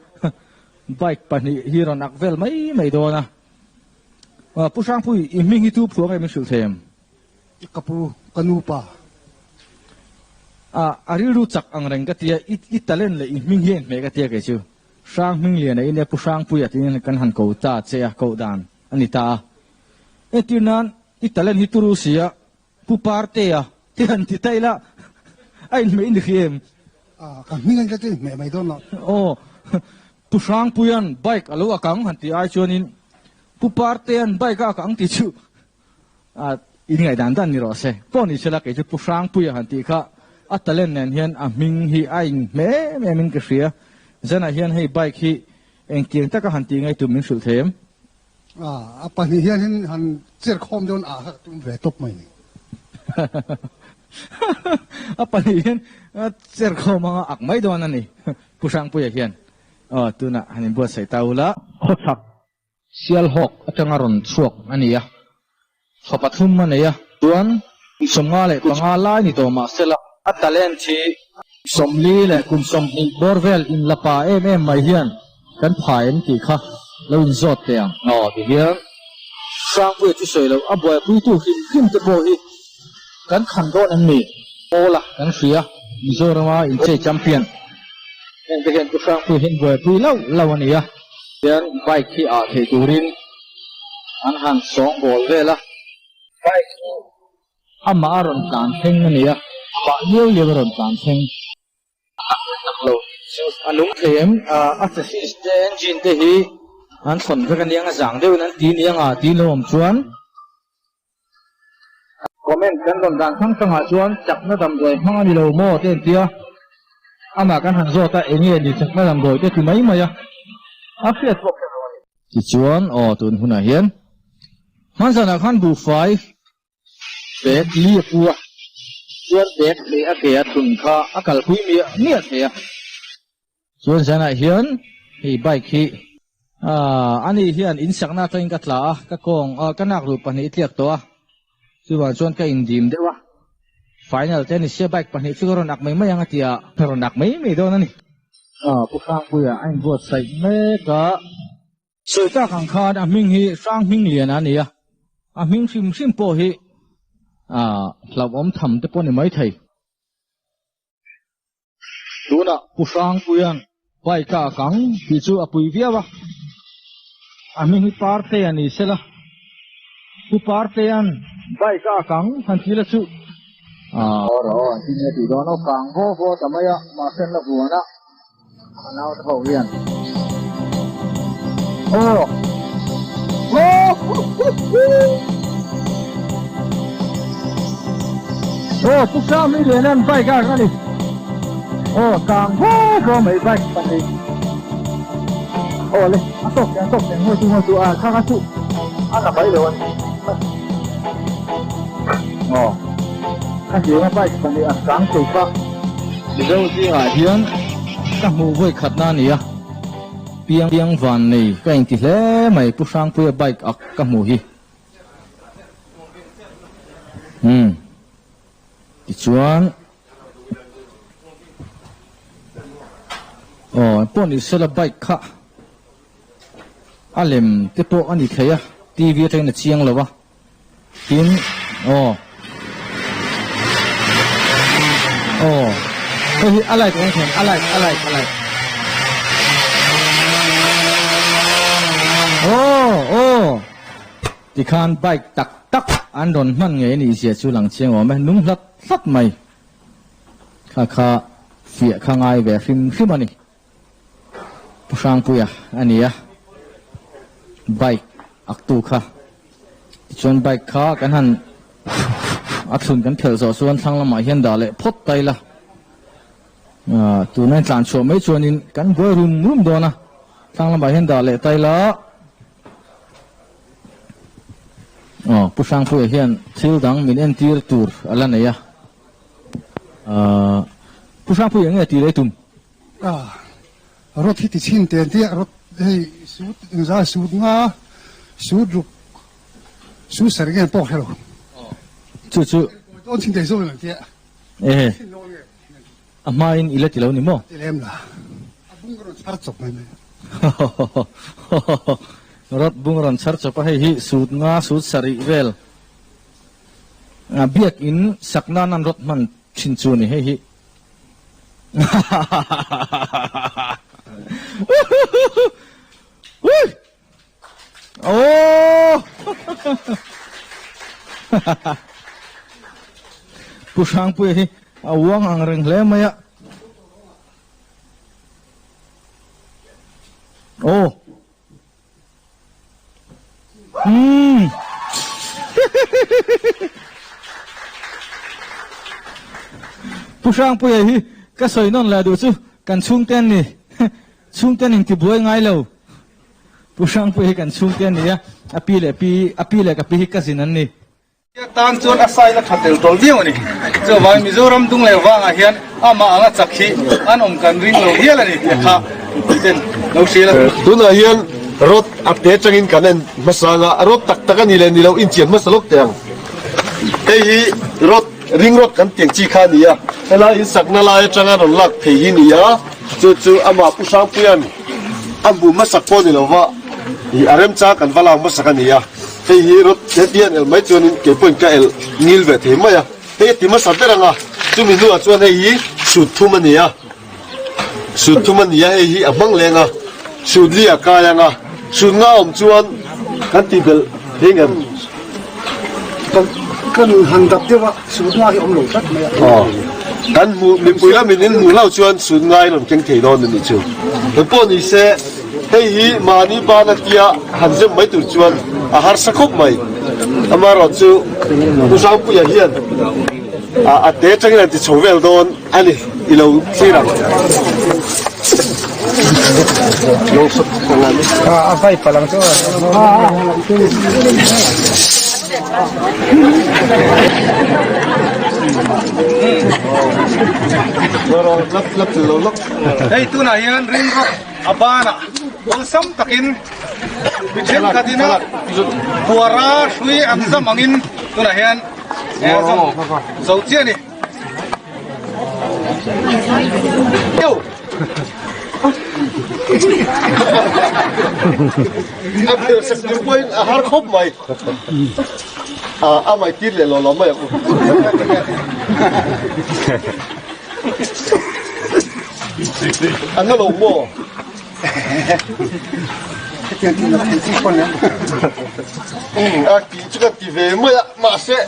Speaker 5: bike pahnih hi rawn ak vel mai mai dawn a. Pu Hrangpui, i hming hi tu phuah nge min hrilh thei em?
Speaker 4: Ka pu, ka nu pa.
Speaker 5: A, a rilru chak ang reng ka tia, i, i talent leh i hming hi a inhmeh ka tia kei chu. Hrang hming lian a in e, Pu Hrangpuia tiin kan han ko ta che a, koh dan a ni ta a. Entir nan, i talent hi turu si a, Pu Partea te han ti ta ila, a inhmeh i ni hri em?
Speaker 4: A, ka hming a ni tlat a inhmeh mai dawn lo.
Speaker 5: Aw, Pu Hrangpuia'n bike a lo ak ang han tih ai chuanin Pu Partea'n bike a ak ang tih chu A inngaih dan dan ni rawh se. Pawh ni sela kei chu Pu Hrangpuia han tih kha a talent nen hian a hming hi a inhmeh em em in ka hria. Zanah hian hei bike hi engtiang taka han tih ngei tum min hrilh thei em?
Speaker 4: A, a pahnih hian hin han cher khawm dawn a kha ka tum ve tawp mai ni.
Speaker 5: A pahnih hian cher khawm anga ak mai dawn a ni Pu Hrangpuia hian. Aw tunah han inbuatsaih ta ula. Khawchhak Sialhawk atanga rawn chhuak a ni a, fa pathum a nei a. Chuan 55 lai ni tawh mah sela, a talent hi 40 leh kum 20 bawr vel inla pa em em mai hian kan pha em tih kha lo inzawt teh ang. Aw ti hian Hrangpuia chu sawi loh a buaipuitu hrim hrim te pawh hi kan khan dawn em ni? Pawla kan hria, Mizorama inchei champion heng te hian Pu Hrangpuia hian buaipui lauh lauh a ni a. Hian bike hi ah theih turin an han sawngbawl vel a. Bike hi amah a rawn tlan thleng a ni a, amah liau liau a rawn tlan thleng. A tak lo chu a nung thei em? A chassis te engine te hi an thlawn vek a niang a zang deuhin an ti niang a tih lo awm chuan. Comment kan rawn dan thang thangah chuan chakna damdawi hmang a ni lo maw te an tia, amah kan han zawt a enge ni chakna damdawi te ti mai mai a, a hriat pawh kher lo a ni. Tichuan aw tun hunah hian hmanzanah khan buhfai bag li a pu a, chuan bag leh a ke a thun kha a kalpui miah miah thei a. Chuan zanah hian hei bike hi aah ani hian in sakna atangin ka tla a, ka kawng ah ka nak luh pahnih i tliak tawh a, chuvang chuan ka indim deuh a, final te a ni sia bike pahnih chu ka rawn ak mai mai ang a ti a, ka rawn ak mai mai dawn a ni. Aw Pu Hrangpuia a inbuatsaih mek a. Sawi tak ang khan a hming hi Hrang Hmingliana a ni a, a hming hrim hrim pawh hi hlauhawm tham te pawh a ni maithei. Tunah Pu Hrangpuia'n bike a kang tih chu a pui viau a, a hming hi Partea ni sela, Pu Partea'n bike a kang han ti la chu. Aw rawh aw an ti nia tih dawn aw kang vaw vaw ta mai a, mahse an la vuan a. A nau te ho hian aw aw aw pu Sam hi lian an bike a ani aw kang vaw vaw mai bike pahnih aw le a tawk teh a tawk teh ngawi tu ngawi tu a kha kha chu a la mai lo ani aw kha hliam a bike pahnih a kang thei kha. Mizo zingah hian ka hmuh vawi khatna a ni a, piang piang van nei ka inti hle mai Pu Hrangpuia bike ak ka hmuh hi. Umm tichuan aw pawh ni sela bike kha a lem te pawh a ni thei a, TV atangin a chiang lo a. Tin, aw. Aw. Hei hi a light awm thei a light, a light, a light. Aw, aw. Tikhan bike tak tak an rawn hman ngei a nih zia chu lang chiang awm e, nung hlat hlat mai. Kha kha fiah kha ngai ve hrim hrim a ni. Pu Hrangpuia a ni a, bike aktu kha. Tichuan bike kha kan han a thlun kan phelh zawh chuan thlang lamah hian dah leh phawt ta ila. Tuna in tlan chhuah mai chuanin kan buai rum rum dawn a, thlang lamah hian dah leh ta ila. Aw, Pu Hrangpuia hian thil dang min entir tur a la nei a. Pu Hrangpuia nge tih leh tum?
Speaker 4: A rawt hi ti chhin te an ti a, rawt hei sut engzah sut nga sut ruk sut sarih nge an pawk hre lo.
Speaker 5: Chu chu.
Speaker 4: Dawn chhin thei zawk an ti a.
Speaker 5: Ehe. A hmain i la ti lo ni maw?
Speaker 4: Ti lem la. A bung rawn chhar chawp mai mai.
Speaker 5: Rawt bung rawn chhar chawp a, hei hi sut nga sut sarih vel biakin sak nan an rawt hman thin chu a ni hei hi. Pu Hrangpuia hi a uang ang reng hle mai a. Aw. Umm. Pu Hrangpuia hi ka sawi nawn leh duh chu kan chhungte an ni. Chhungte an intibuai ngai lo. Pu Hrangpuia hi kan chhungte an ni a, a pi leh pi, a pi leh ka pi hi cousin an ni.
Speaker 8: Tan chuan a size a tha tel tawl viau a ni. Chuvangin Mizoram dung leh vangah hian amah anga chak hi an awm kan ring lo hial a ni tih kha mipui ten lo hria la.
Speaker 9: Tunah hian rod a te atangin kan en hmasa anga a rod tak tak a ni leh ni lo inchian hmasa lawk teh ang. Hei hi rod, ring rod kan tiang chi kha a ni a, helai insakna lai atanga rawn lak thei hi ni a, chu chu amah Pu Hrangpuia'n a hmu hmasak pawh ni lova ih a remchang kan va lak hmasak a ni a. Hei hi rawt heti an elh mai chuanin kei pawhin ka elh ngil ve thei mai a, hei a ti hmasa ber ang a, chumi hnuah chuan hei hi sut thum a ni a, sut thum a ni a, hei hi a hmang leng a, sut li a kai ang a, sut nga awm chuan kan tih belh thei ngem?
Speaker 4: Kan han dap deuh a, sut nga hi awm lo tlat mai a.
Speaker 9: Aw, kan hmuh mipui lamin in hmuh hlauh chuan sut nga in rawn keng thei dawn a nih chu. Engpawh ni se. Hei hi mahni bana tia han zem mai tur chuan a harsa khawp mai. Amaherawh chu Pu Zangpuia hian a te atangin an ti chho vel dawn a ni i lo thlir ang.
Speaker 8: Hei tunah hian ring rawk. A banah awlsam takin mi thenkhatin a buara hrui an zam angin tunah hian zam zo chiah a ni.
Speaker 9: A phel sak tur pawhin a har khawp mai. A mai tir leh lo lo mai ang u. A na lo maw? A tih chu ka ti ve mai a, mahse.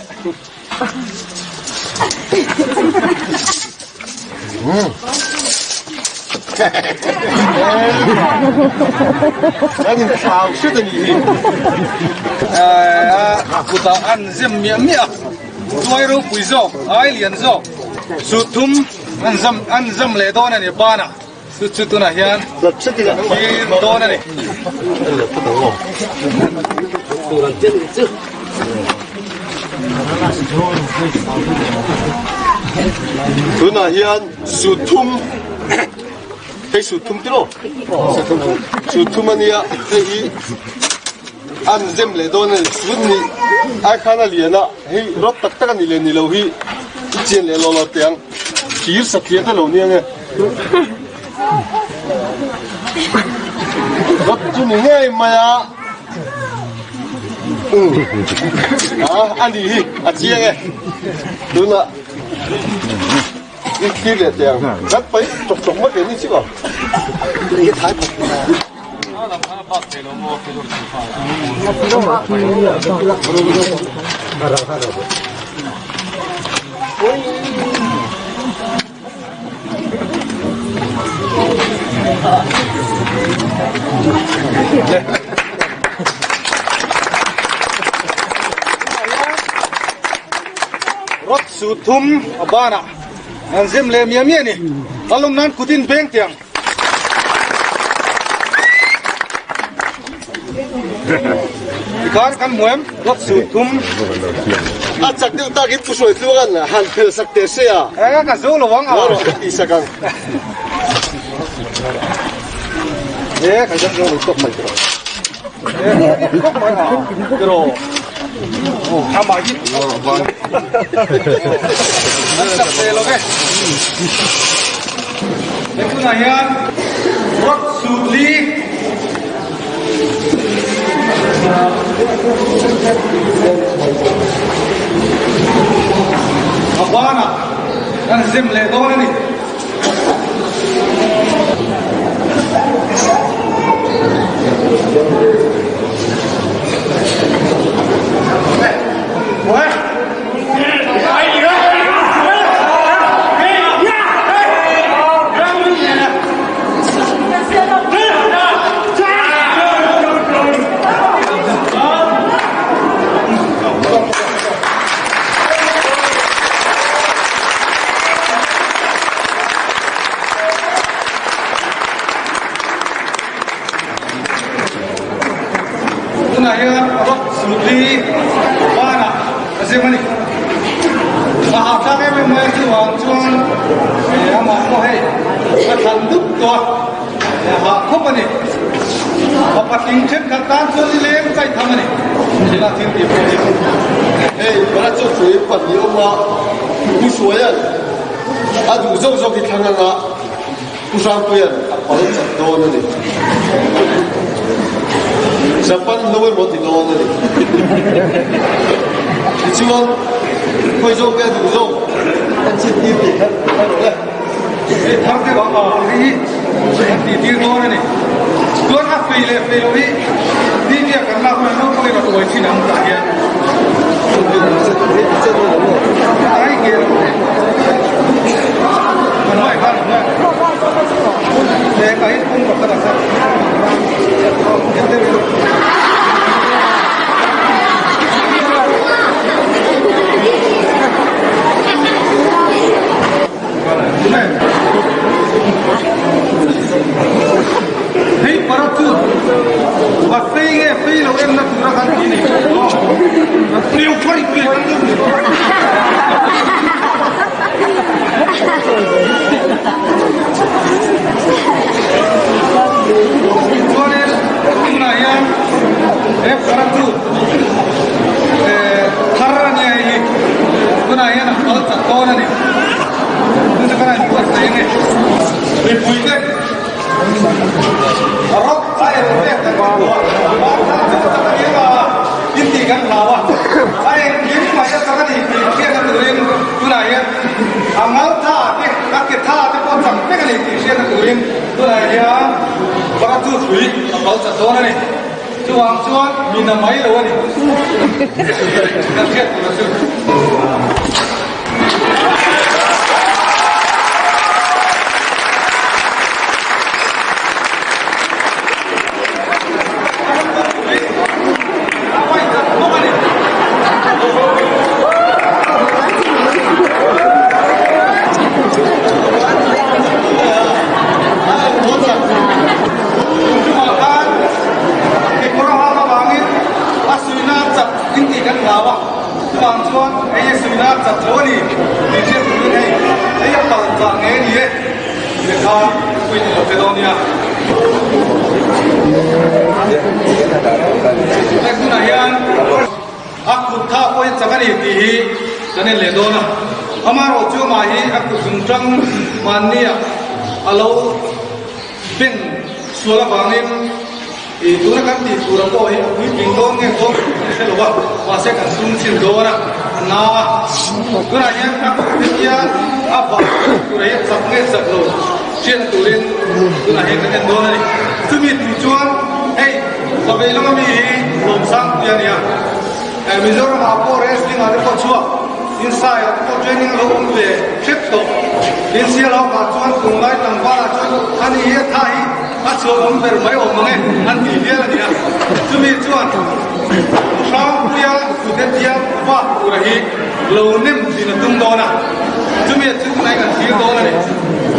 Speaker 9: Kan inthlau hret a nih hi.
Speaker 8: Kutah an zem miah miah a, tuai ropui zawk, ai lian zawk, sut thum an zam an zam leh dawn a ni banah. Chu chu tunah hian thlir dawn a ni.
Speaker 9: Tunah hian sut thum hei sut thum tiraw sut thum a nia hei hi an zem leh dawn a ni sut nih ai khan a lian a hei rawt tak tak a nih leh ni lo hi i chian leh lo lo teh ang thir satliah te lo nia nge. Rawt chu ni ngei mai a. A a ni hi a chiang e. Tunah i thlir leh teh ang. Kan paih chawk chawk mai ve ni chiah ang.
Speaker 8: Rod su thum a banah an zem leh miah miah a ni. A lawm nan kut in beng tiang. Tikhan kan hmu em? Rod su thum.
Speaker 9: A chak deuh takin pu hruai tluang an han phel sak teh se a.
Speaker 8: E ka zo lo ang a.
Speaker 9: Ngaw rawh ka tih sak ang.
Speaker 8: E ka zam zo lo tawk mai tawh. E tawk mai ha. Tiro. Amah hi. An sak ve lo ve. He tunah hian Rod Sut Li a banah kan zem leh dawn a ni. Tunah hian Rock Sulli banah a zem a ni. A hahthlak em em mai a chuvang chuan amah pawh hei a thlan dup tawh a, a hah khawp a ni. A patling thenkhat tan chuan i leng chaih tham a ni. Thila thil tih pawh hi.
Speaker 9: Hei Bharat Chowdhury pahnih awm a, Pu Hruaia'n a duh zawk zawk hi thlang anga Pu Hrangpuia'n a pal chat dawn a ni. Japan hlo emaw ti dawn a ni. Tichuan, khawi zawk nge a duh zawk an chhit tir tih kha a rawh e.
Speaker 8: Hei thar deuh a a hi an tih tir dawn a ni. Chuan a fei leh fei loh hi TV ah kan lak hunah naupang in a uai thin ang tah hian. Ai nge lo e. Kan hmai khan a hmai. He ka hi kawng pakhat a khat. Hei para chu a fei nge fei lo em na tura kan tih ni. Niu phai pui kan duh ni. Chuanin tunah hian he para chu thar a nia hei hi. Tunah hian a kal chak dawn a ni. Tunah hian a buatsaih a ni. Mipui te. dawn a ni. Chuvang chuan mi na mai lo a ni. Kan hriat tur a chu. A kut tha pawh hi chak a ni tih hi kan en leh dawn a, amaherawhchu amah hi a kut zungtang mahnia a lo beng sual avangin ih tuna kan tih tura pawh hi a puitling dawn nge dawn lo kan hre lo a, mahse kan sum chhin dawn a, a na a. Tunah hian a kut te hian a vah tura hi a chak nge chak lo hriatna turin tunah hian kan en dawn a ni. Chumi tur chuan hei Pavei lama mi hi Lawmsangpui a ni a, Mizoram ah pawh wrestling ah te pawh chhuak inside ah te pawh training a lo awm ve hrep tawh. Tin Sialhawk ah chuan tunlai tlangval ah chuan a ni hi a tha hi a chhuah awm ber mai awm ang e an ti hial a ni a. Chumi chuan Hrangpuia Kutetia vak tura hi lo nem thin a tum dawn a, chumi a chu tunah kan thlir dawn a ni.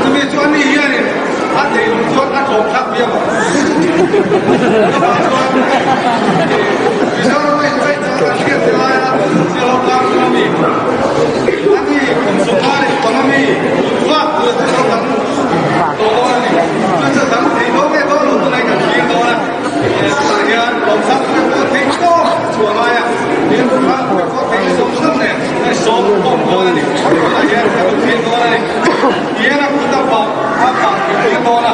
Speaker 8: Chumi chu ani hianin a theih loh chuan a tlawm thlak viau ang. Chuvang chuan Mizoram a inchai chang kan hriat te laia Sialhawk tlang chunga mi, ani kum 15 mi vak tura chu lo kan tawh dawn a ni. Chu chu kan thei dawn nge dawn lo tunah kan thlir dawn a. Tunah hian lawmsang te pawh theih tawk a chhuah ngai a, tin hrang te pawh theih zawng zawng nen a sawm khawm dawn a ni. Tunah hian ka rawn thlir dawn a ni. Tian a kut a vah a vah ka thlir dawn a,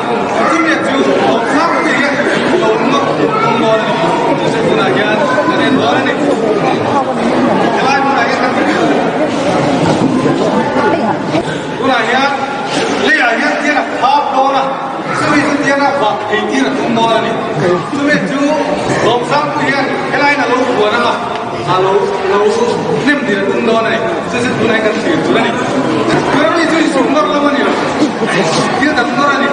Speaker 8: chumi chu lawmsang te hian lo nawr tum dawn a ni. Chu chu tunah hian kan en dawn a ni. Helai hmunah hian kan ti Tunah hian leiah hian tian a phak dawn a. Chumi chu tian a vak thei tir a tum dawn a ni. Chumi chu Lawmsangpui hian helaiin a lo buan ang a, a lo lo hnem dir a tum dawn a ni. Chu chu tunah hian kan thlir tur a ni. Chumi chu insum nawr lam a ni lo, thil dang nawr a ni.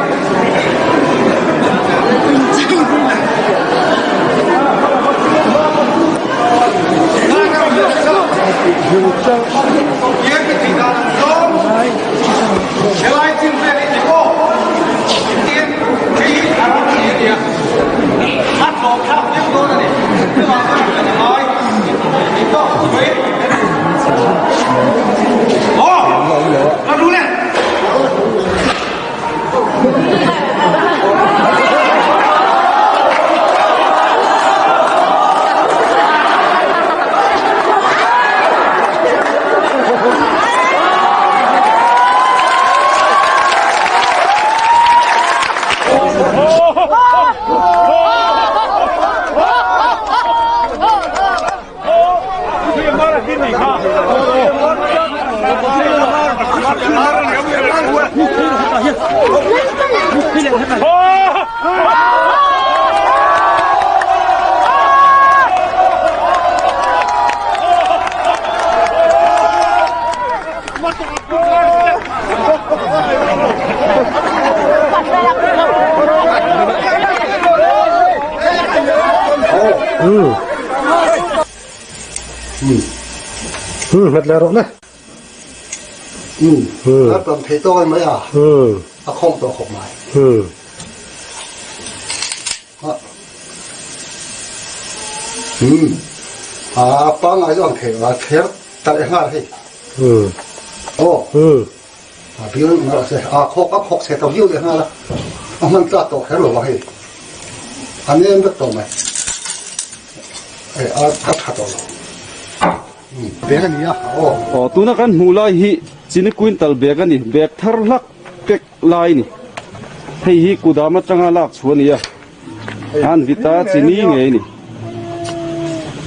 Speaker 8: Tian ka tih dan ang zawng. Helai chin vel hi ni maw? Tin, hei hi a ram ni a nia. A tlawm thlak viau dawn a ni. Chuvang chuan kan ngai ni tawk mai. Aw! Ka dul e!
Speaker 9: Nghat leh rawh le.
Speaker 4: A tam thei tawk ai mai a. A khawng tawh khawp mai. A pangngai chu ang thei lo a thler ta leh nghal hei. Aw. A bial ngar se a khawk a khawk chhe ta viau leh nghal a. A hman tlak tawh kher lo a hei. A nem vek tawh mai. Hei a a tha tawh lo. Bag a ni a aw.
Speaker 2: Aw tuna kan hmuh lai hi chini quintal bag a ni bag thar hlak pek lai a ni. Hei hi kudam atanga lak chhuah a ni a. An vita chini ngei a ni.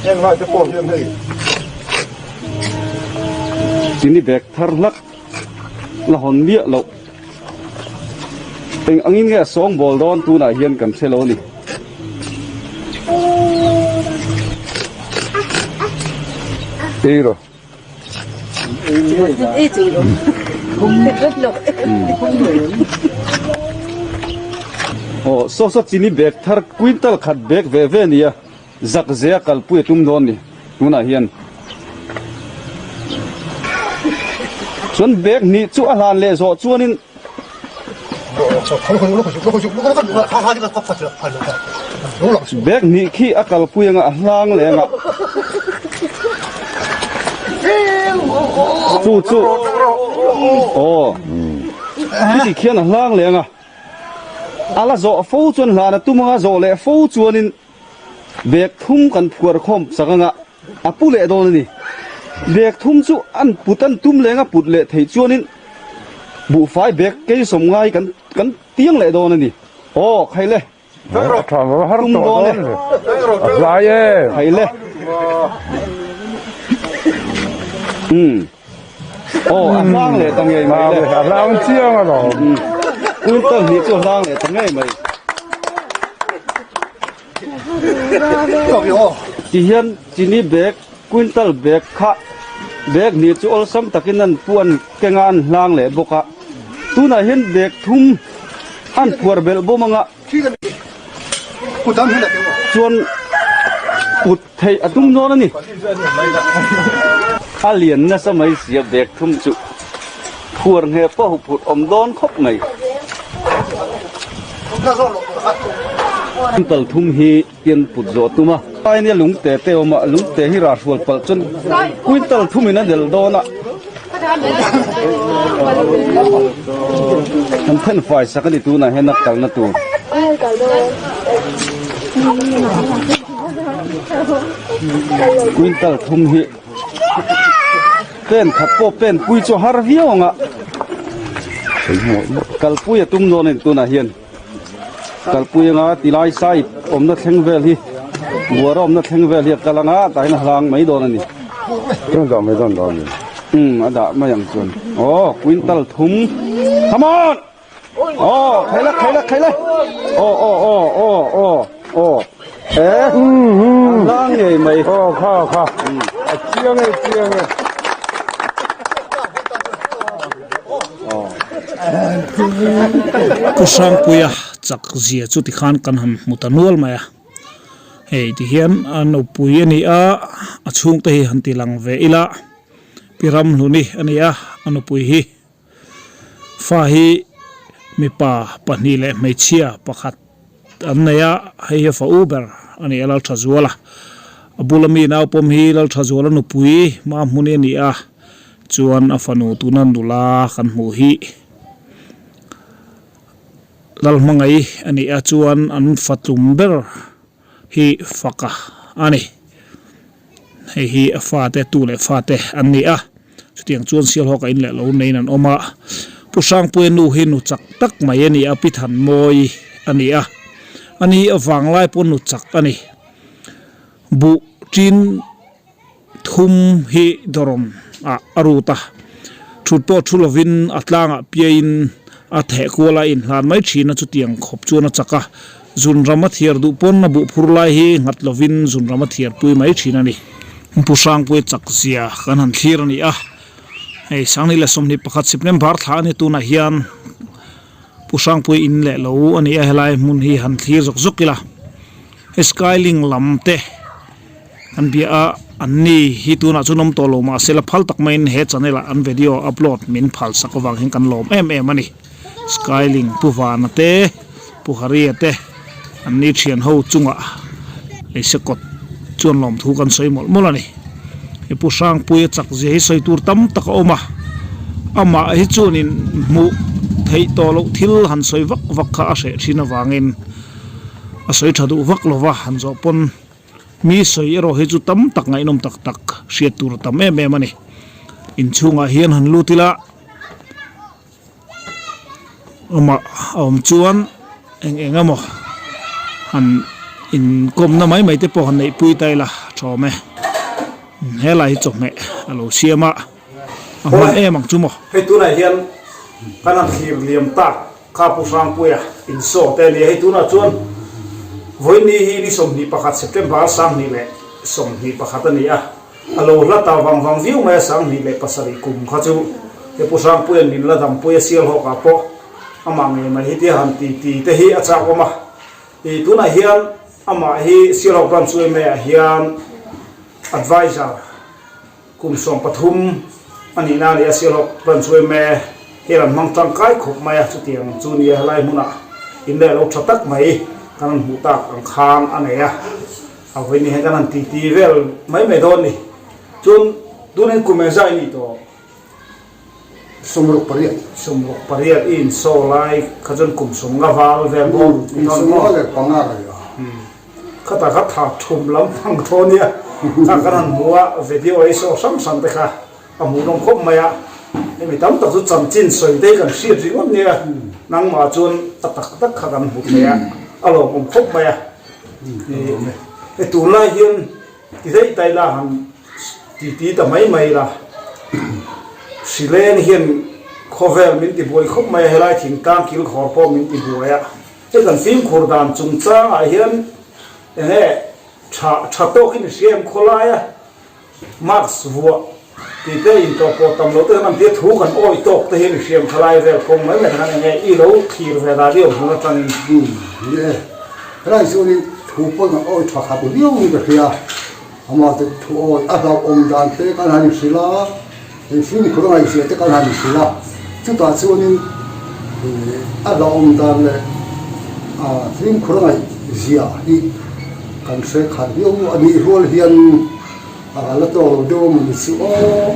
Speaker 9: Heng lai te pawh hian hei.
Speaker 2: Chini bag thar hlak la hawn miah loh. Eng angin nge a sawngbawl dawn tunah hian kan hre lo a ni.
Speaker 10: Ei rawh.
Speaker 2: Aw saw saw chini bag thar quintal khat bag ve ve nia zak zia kalpui a tum dawn ni tunah hian chuan bag hnih chu a hlan leh zawh chuanin Bag hnih khi a kalpui anga a hlang leh anga chu chu aw khiti khian a hlang leh anga a la zawh fo chuan hlan a tum anga zawh leh fo chuanin bag thum kan phuar khawm sak anga a pu leh dawn a ni. Bag thum chu an put an tum leng a put leh theih chuanin buhfai bag keisawm ngai kan kan tiang leh dawn a ni. Aw khai le. Tum dawn e. Khai le. Umm. Aw a hlang leh ta ngei mai le.
Speaker 10: A hlang chiang alawm.
Speaker 2: Quintal hnih chu a hlang leh ta ngei mai. Tihian chini bag quintal bag kha bag hnih chu awlsam takin an pu an keng a an hlang leh bawk a tunah hian bag thum an phuar belh bawm anga chuan put theih a tum dawn a ni a lian nasa mai sia bag thum chu phuar ngheh pawh huphurh awm dawn khawp mai. Quintal thum hi pian put zawh tum a, tlai nia lungte te awm a, lungte hi rah hrual palh chuan quintal thum in a del dawn a, an then fai sak a ni tunah hian a kalna tur. Quintal thum hi pen khat pawh pen pui chu har viau ang a, kalpui a tum dawn a ni tunah hian. Kalpui anga tilai sai awmna thleng vel hi buara awmna thleng vel hi a kal anga tah hian a hlang mai dawn a ni.
Speaker 10: Chuan dah mai dawn dawn a ni.
Speaker 2: Umm a dah mai ang chuan. Aw quintal thum. Come on! Aw khai la khai la khai la. Aw aw aw aw aw aw. E a hlang ngei mai.
Speaker 10: Aw kha kha. A chiang e chiang e.
Speaker 11: Pu Hrangpuia chak zia chu tikhan kan han hmu ta nual mai a, hei tihian a nupui a ni a, a chhungte hi han ti lang ve ila, Pi Ramhluni a ni a, a nupui hi fa hi mipa pahnih leh hmeichhia pakhat an nei a, hei hi a fa u ber a ni a Lalthazuala, a bula mi naupawm hi Lalthazuala nupui Mahmuni a ni a. Chuan a fanu tuna nula kan hmuh hi Lalhmangaih a nih a chuan an fatlum ber hi Faka a ni. Hei hi a fate tu leh fate an ni a, chutiang chuan Sialhawk a in leh lo neiin an awm a. Pu Hrangpuia nu hi nu chak tak mai a ni a, Pi Thanmawi a ni a, ani a vanglai pawh nu chak a ni. Buh tin. Thum hi dawrm ah a rut a, thut pawh thu lovin a tlangah piaiin a theh kual a inhlan mai thin a, chutiang khawp chuan a chak a, zunram a thiar duh pawn a buh phur lai hi nghat lovin zunram a thiar pui mai thin a ni. Pu Hrangpuia chak zia kan han thlir a ni a, hei Sangni leh 21 September thla a ni tunah hian Pu Hrangpuia in leh lo a ni a, helai hmun hi han thlir zawk zawk ila, hei Skylink lam te. An bia a, an ni hi tunah chuan awm tawh lo mahse la phal tak maiin he channel ah an video upload min phal sak avang hian kan lawm em em a ni. Skyling Pu Vana te, Pu Haria te an ni thian ho chungah Leisekawt chuan lawmthu kan sawi mawlh mawlh a ni. He Pu Hrangpuia chak zia hi sawi tur tam tak a awm a, amah hi chuanin hmuh theih tawh loh thil han sawi vak vak kha a hreh thin avangin a sawi tha duh vak lova han zawh pawn Mi sawi erawh hi chu tam tak ngaihnawm tak tak hriat tur a tam em em a ni. Inchhungah hian han lut ila amah a awm chuan eng eng emaw han inkawmna mai mai te pawh han neih pui ta ila tha awm e. Helai hi chawhmeh a lo siam a, a hman em ang chu maw.
Speaker 12: Hei tunah hian kan han thlir liam tak. Kha Pu Hrangpuia insaw te a ni a, hei tunah chuan vawiin ni hi ni 21 September 2021 a ni a. A lo hla ta vang vang viau mai a, 2007 kum kha chu he Pu Hrangpuia'n min la dampui a Sialhawk ah pawh amah ngei mai hi tia han ti ti te hi a chak awm a. Ih tunah hian amah hi Sialhawk Branch yma ah hian Adviser Kum 13 a nihna a ni a, Sialhawk Branch yma hian an hmang tangkai khawp mai a, chutiang chu nia helai hmunah in leh lo tha tak mai kan han hmuh tak ang khan a nei a, a vawiin hian kan han titi vel mai mai dawn a ni. Chuan tunin kum engzah i nih tawh?
Speaker 4: 68.
Speaker 12: 68 i insaw lai kha chuan kum 50 val vel bawk.
Speaker 4: Kum 55 ka ni a.
Speaker 12: Khata kha tha thum lam phang thaw nia, kha kan han hmu a, video ei saw hrang hrang te kha a hmuhnawm khawp mai a, hemi tam tak chu chanchin sawi te hi kan hriat ringawt nia, nangmah chuan a tak tak kha kan hmu thei a, a lawmawm khawp mai a, e tunlai hian ti daih daih la han ti ti ta mai mai la, hrileng hian khawvel min ti buai khawp mai a, helai thingtlang kilkhawr pawh min ti buai a. Hei kan fimkhur dan chungchangah hian eng nge tha tha tawkin i hria em khawlaia mask vuah tih te intawh pawh tam loh te khan an tia thu kan awih tawk te hian i hria em khalai vel kawng mai mai khan eng nge i lo thlir ve dan i awm hmun atangin.
Speaker 4: Ni e, helai chuanin thu pawh kan awih tha khat viau in ka hria, amah chu thu awih a hlauhawm dan te kan han inhrilh a, Hei fimkhur a ngaihzia te kan han hrilh a, chutah chuanin a hlauhawm dan leh fimkhur a ngaihzia hi kan hre khat viau a nih rual hian a la tawk lo deuh a mawni chu aw.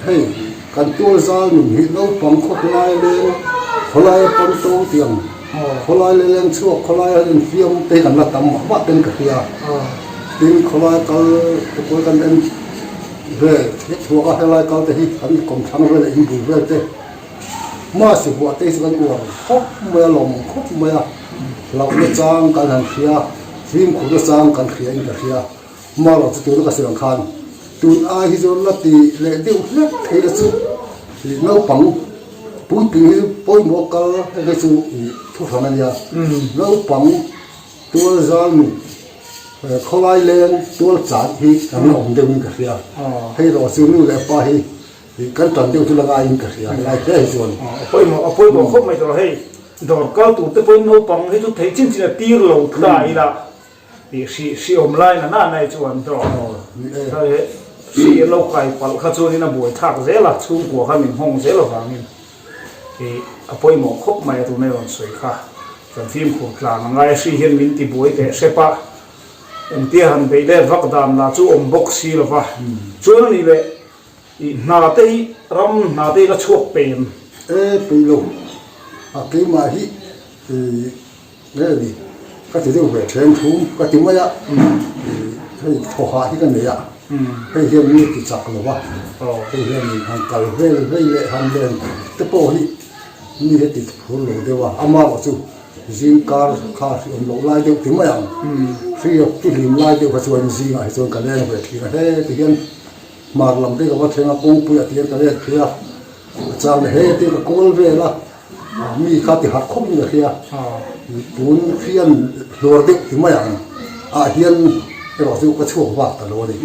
Speaker 4: Hei kan tual zal nun hi naupang khawklai leng khawlaia pawn to tih ang khawlai leh leng chhuak khawlaia infiam te hi kan la tam mah mah ten ka hria tin khawlai kal te pawh hi kan en Vel thek chhuak a helai kal te hi kan kawmthlang vel leh inbul vel te Mass vuah te hi chu kan uar khawp mai a, lawmawm khawp mai a, hlauhna chang kan han hria, fimkhurna chang kan hria in ka hria, Marawh chu tuna ka sawi ang khan tun ai hi chu la ti leh deuh hlek thei la chu ih naupang puitling hi chu pawimawh kal hei hi chu ih thuhran a nia, naupang tual zal nu. Khawlai leng tual chan hi kan la awm deuhin ka hria. Hei erawh chu nu leh pa hi kan tan deuh chu la ngaiin ka hria helai hle hi chuan.
Speaker 12: A pawimawh a pawimawh khawp mai tawh hei dawr kal tur te pawhin naupang hi chu theih chin chin a tir lo ta ila tih hri hri awm lai na na nai chuan tawh hri an lo kai palh kha chuanin a buai thlak zel a chhungkua kha min nghawng zel avangin a pawimawh khawp mai a tuna i rawn sawi kha. Kan fimkhur tlang a ngai hri hian min ti buai teh hrep a, engtia han beih let vak dan lah chu awm bawk si lo va, chuan a nih leh i hna te hi ram hna te hi la chhuak pem.
Speaker 4: E pui lo, a keimah hi i nge ni ka ti deuh ve then thum ka ti mai a, hei thawhah hi ka nei a, hei hian mi ti chak lo va, hei hian han kal vel vei leh han len te pawh hi Mi heti phur lo deuh a, ama erawh chu zing kar kha hri awm loh lai deuh ti mai ang. Hri ti hlim lai deuh kha chuan zingah hi chuan ka leng ve thin a, he ti hian hmar lam te ka va thleng a, kawngpuiah ti hian ka let phei a, a chang leh he ti ka kawl vel a, mi kha ti harh khawp in ka hria, tun hrian hluar deuh ti mai ang ah hian erawh chu ka chhuak vak ta lo a ni.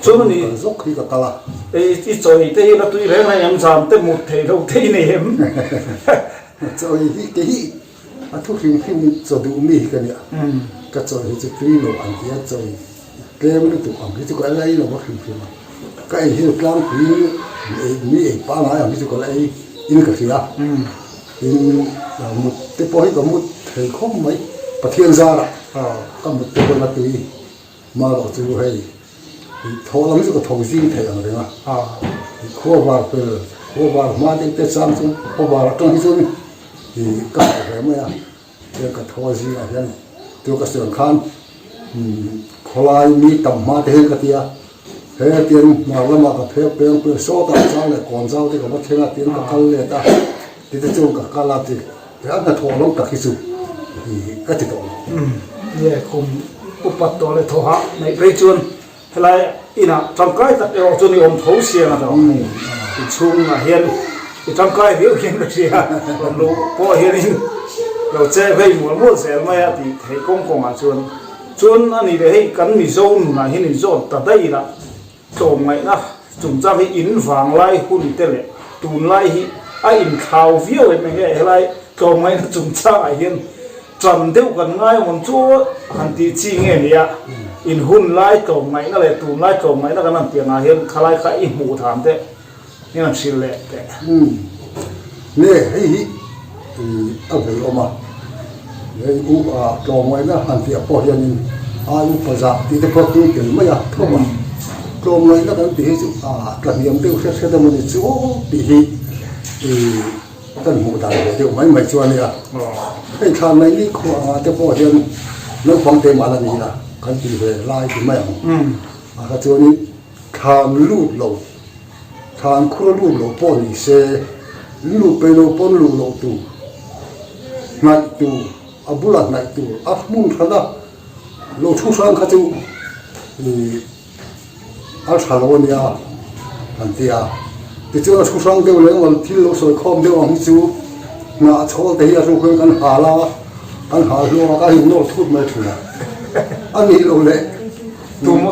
Speaker 12: Chuan a ni.
Speaker 4: Kal zawk hi ka kal a.
Speaker 12: I chawi te hi la tui reng reng em zan te mut thei lo thei nei em?
Speaker 4: Chawi hi ke hi a thu hrim hrim in chaw duh mi hi ka nia. Ka chawi hi chu tui lo ang tia chawi tlem lutuk ang hi chu ka la ei lo a hrim hrim a. Ka ei hi chu tlangpui mi ei pangai ang hi chu ka la ei in ka hria. Tin mut te pawh hi ka mut thei khawp mai Pathian zarah ka mut te pawh la tui. Marawh chu hei thaw lam chu ka tho zing thei ang reng a, khua var fel, khua var hma deuh te chang chu khua var atang hi chuan ka harh ve mai a, tiang ka thaw zingah hian chu ka sawi ang khan khawlai mi tam hma te hian ka ti a, he tiang hmar lamah ka phek peng peng sawtah chang leh kawn zau te ka va thleng a tiang ka kal let a, tite chuan ka kal a ti. He a hnathawh lo tak hi chu ka ti tawh lo.
Speaker 12: Nge kum upat tawh leh thawh hah neih phei chuan helai inah tangkai tak erawh chuan i awm tho siang a tawh. I chhungah hian i tangkai viau hian ka hria. Rawn luh pawh hianin lo che vei mual mual zel mai a tih theih kawng kawngah chuan. Chuan a nih leh hei kan Mizo nunah hian inzawt ta daih ila tlawmngaihna chungchang hi in vanglai hun te leh tunlai hi a inthlau viau em enge helai tlawmngaihna chungchangah hian tan deuh kan ngai awm chu han tih chi nge nia in hun lai tlawmngaihna leh tunlai tlawmngaihna kan han tih angah hian khalai kha i hmuh than teh Heng an hrilh leh teh.
Speaker 4: Umm. Nge hei hi a vei awm a, hei u a tlawmngaihna han tih ah pawh hianin ai upa zah tih te pawh tung tel mai a tho a, tlawmngaihna kan tih hi chu a tlahniam deuh hret hret emaw ni chu aw tih hi kan hmuh dan ve deuh mai mai chu a nia. Hei thlan mai ni khuah angah te pawh hian naupang te mah la ni a kan tih ve lai ti mai ang. A kha chuanin thlan lut lo. Thlan khur a lut lo pawh ni se, lut peih lo pawn luh loh tur, hnaih tur, a bulah hnaih tur, a hmun hrana lo thu hrang kha chu ih a tha lo a nia an ti a. Tichuan a thu hrang deuh leh engemaw thil lo sawi khawm deuh ang hi chu hnah chhawl te hi a ruk hian kan hal a, kan hal hluak a, kan innawr thut mai thin a, a nih loh leh.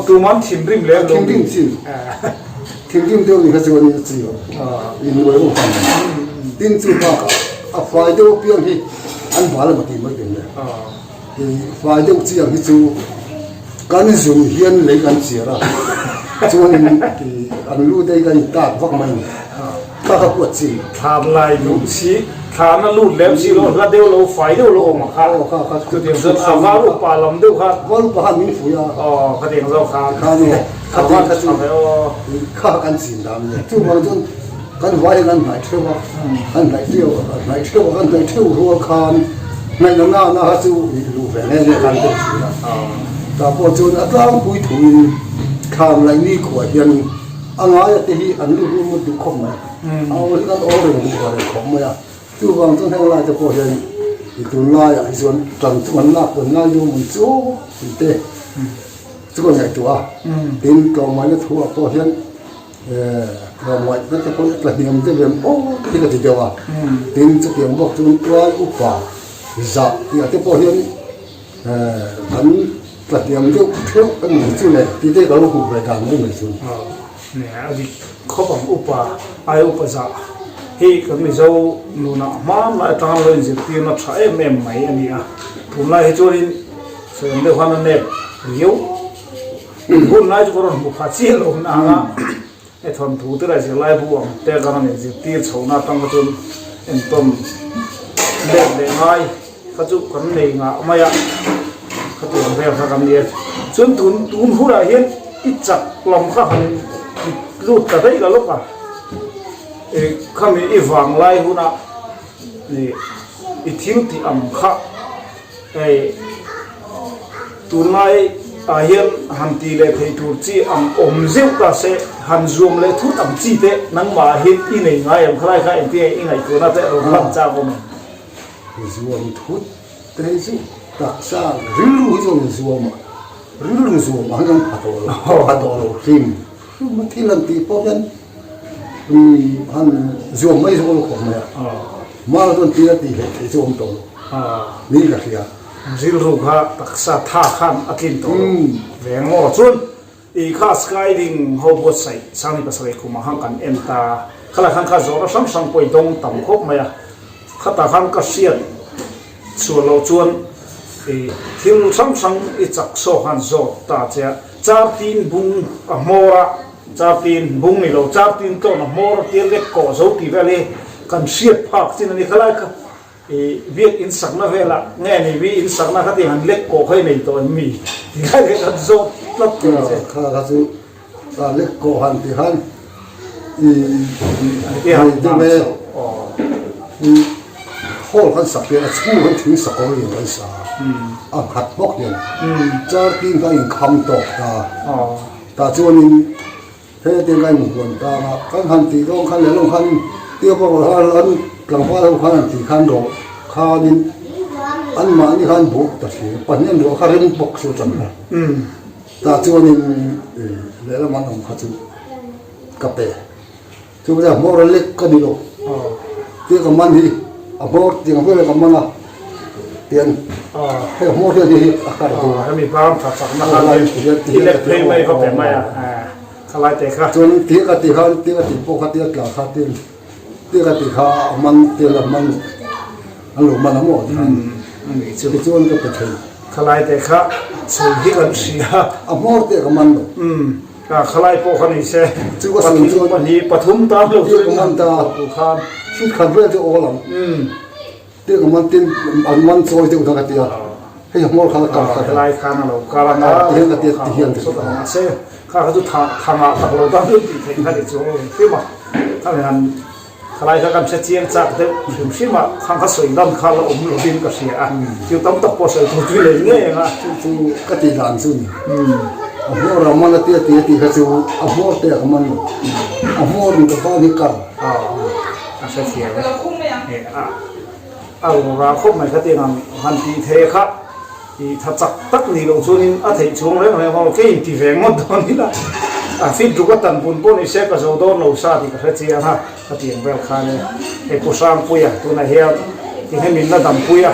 Speaker 12: Tuman thinrim leh lo.
Speaker 4: Thinrim chin. Thinrim deuh ni kha chu ani chi lo. In nuai ho fan. Tin chu bakah a fai deuh apiang hi an bal emaw tih mai tur le. I fai deuh chi ang hi chu kan zun hian lei kan chiar a. Chuan i an lu te hi kan in tak vak mai ni. Kha kha huat chi.
Speaker 12: Thlan lai duh si, thlan a lut lem si lo, hla deuh lo, fai deuh lo awm a kha.
Speaker 4: Aw kha kha.
Speaker 12: Chutiang chuan a var upa lam deuh kha.
Speaker 4: Var upa khan min fuih a.
Speaker 12: Aw khatiang zawk khan.
Speaker 4: Khan aw. Khatiang kha chu kha kan chin dan a ni. Chuvang chuan kan vai hian kan hnaih theuh a, kan hnaih theuh a, kan hnaih theuh a, kan hnaih theuh rual khan hnaih na nana kha chu luh ve nge nge khan deuh thin a. Tah pawh chuan a tlangpui thuin thlan laih ni khuah hian A ngaia te hi an lut lut duh khawp mai. A awl hi kan awl reng duh reng khawp mai a. Chuvang chuan heng laite pawh hian i tunlaiah hi chuan tan chu an lak tawn ngai deuh mun chu tih te chu ka ngaihtuah a. Tin, tlawmngaihna thu ah pawh hian tlawmngaihna te pawh hi a tla hniam deuh em aw te hi ka ti deuh a. Tin, chutiang bawk chuan tuai upa zah tih ah te pawh hian Kan tlahniam deuh theuh a ni chu le tih te ka lo hmuh ve dan mai mai chu.
Speaker 12: Nia a dik khawp ang upa ai upa zah hi kan Mizo nunah hmanlai atanga lo inzirtirna tha em em mai a ni a, tunlai hi chuanin sawi deuh khan a nep riau hunlai chu ka rawn hmu pha chiah lo nang a. He thawnthu te leh zirlai bu ang te kan rawn inzirtir chhohna atang kha chuan entawn let leh ngai kha chu kan nei ngah mai a, khatiang vel kha kan ni a. Chuan tun tun hunah hian i chak lam kha han lut ta daih la lawk a, ih khami i vanglai huna ih i thil tih ang kha. Hei tunlai ah hian han ti leh thei tur chi ang awm zeuh ta se, han zuam leh thut ang chi te nangmah ah hian i nei ngai em? Khalai kha engtin nge i ngaihtuahna te rawn lan chak awm em?
Speaker 4: Zuam thut te hi chu taksa rilru hi chuan zuam a, rilru zuam ah hian kan pha tawh lo, pha tawh lo hrim hrim a thil han tih pawh hian han zuam mai zawk a lo khawp mai a, Mal chuan tir a tih hleh theih chu awm tawh lo niin ka hria.
Speaker 12: Rilru kha taksa tha khan a tlin tawh lo ve ang maw? Chuan i kha skyding ho buatsaih Sangni pasarih kumah khan kan en ta a, khalai khan kha zawhna hrang hrang pawh i dawng tam khawp mai a, khatah khan ka hriat chhuah loh chuan i thil hrang hrang i chak saw khan zawt ta che a, chartin bung a hmawr a, Chartin bung ni lo, chartin tlawn a hmawr a tir lek kawh zo tih vel hi kan hriat phak chin a ni. Khalai kha i biak in sakna velah nge ni mi in sakna kha tiang han lek kawh kha i nei tawh em mi tih lai kha kan zawt tlat thei che.
Speaker 4: Kha kha chu lek kawh han tih khan i nei deuh e, i hall kan sak hian a chhung kan thing sakawr lian kan sa a, a nghat bawk hian chartin kha a inkham tawk ta. Tah chuanin he tiang ka inhuan tang a, kan han tih dawn khan leh lawng khan tia pawh khan an tlangval ho khan an tih khan rawh khanin anmahni khan buh ta thin a, pahnih an ruah kha rem bawk chu tan a. Tah chuanin lehlam an awm kha chu ka pe. Chu pawh hmawr a lek ka ni lo, tia ka man hi a hmawr tiang vel ka man a tiang. Hei hmawr hian hei hi a kar dawn.
Speaker 12: Hemi ban tha chakna kha i lek phei mai va pe mai a, khalai te kha.
Speaker 4: Chuan tih ka tih khan tih ka tih pawh kha tih a tla kha tin tih ka tih kha a man tel a man an lo man a maw ti khan tichuan ka pe thei.
Speaker 12: Khalai te kha chhui hi kan hria.
Speaker 4: A hmawr te ka man lo.
Speaker 12: Khalai pawh kha ni se pathum pahnih pathum tan lo chu
Speaker 4: ka man ta khan fit khat vel chu awl ang. Tiang a man tin an man chawi deuh kha ka ti a, hei a hmawr kha a kar kha.
Speaker 12: Helai khan a lo kar anga
Speaker 4: ti hian ka ti a ti hian
Speaker 12: ka ti a. Mahse kha kha chu tha thangah tak lo dang deuh tih theih kha ni chu hrim a, khami han khalai kha kan hre chiang chak deuh hrim hrim a, khang kha sawi dan kha la awm lovin ka hria a, thil tam tak pawh sawi tur chu lei ngei ang a.
Speaker 4: Chu chu ka tih dan chu ni, a hmawr a man a tia ti a tih kha chu a hmawr te a ka man lo, a hmawr in ka ban hi kar.
Speaker 12: A hrethiam e. A rura khawp mai kha tiang ang han tih thei kha i tha chak tak nih loh chuanin a theih chhung reng reng aw kei inti ve ngawt dawn ila a fit ruk a tan pun pawh ni se ka zo dawn lo sa tih ka hre chiang a ka tiang vel khan e hei Pu Hrangpuia tunah hian tinge min la dampui a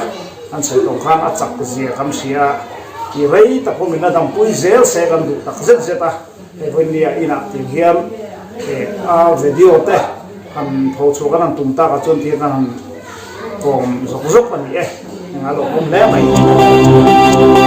Speaker 12: an sawi tawh khan a chak zia kan hria a i rei tak pawh min la dampui zel se kan duh tak zet zet a hei vawinia inah tiang hian a video te Han tho chhuak an han tum tak ah chuan ti hian han kawm zawk zawk a ni e, engah lawmawm hle mai.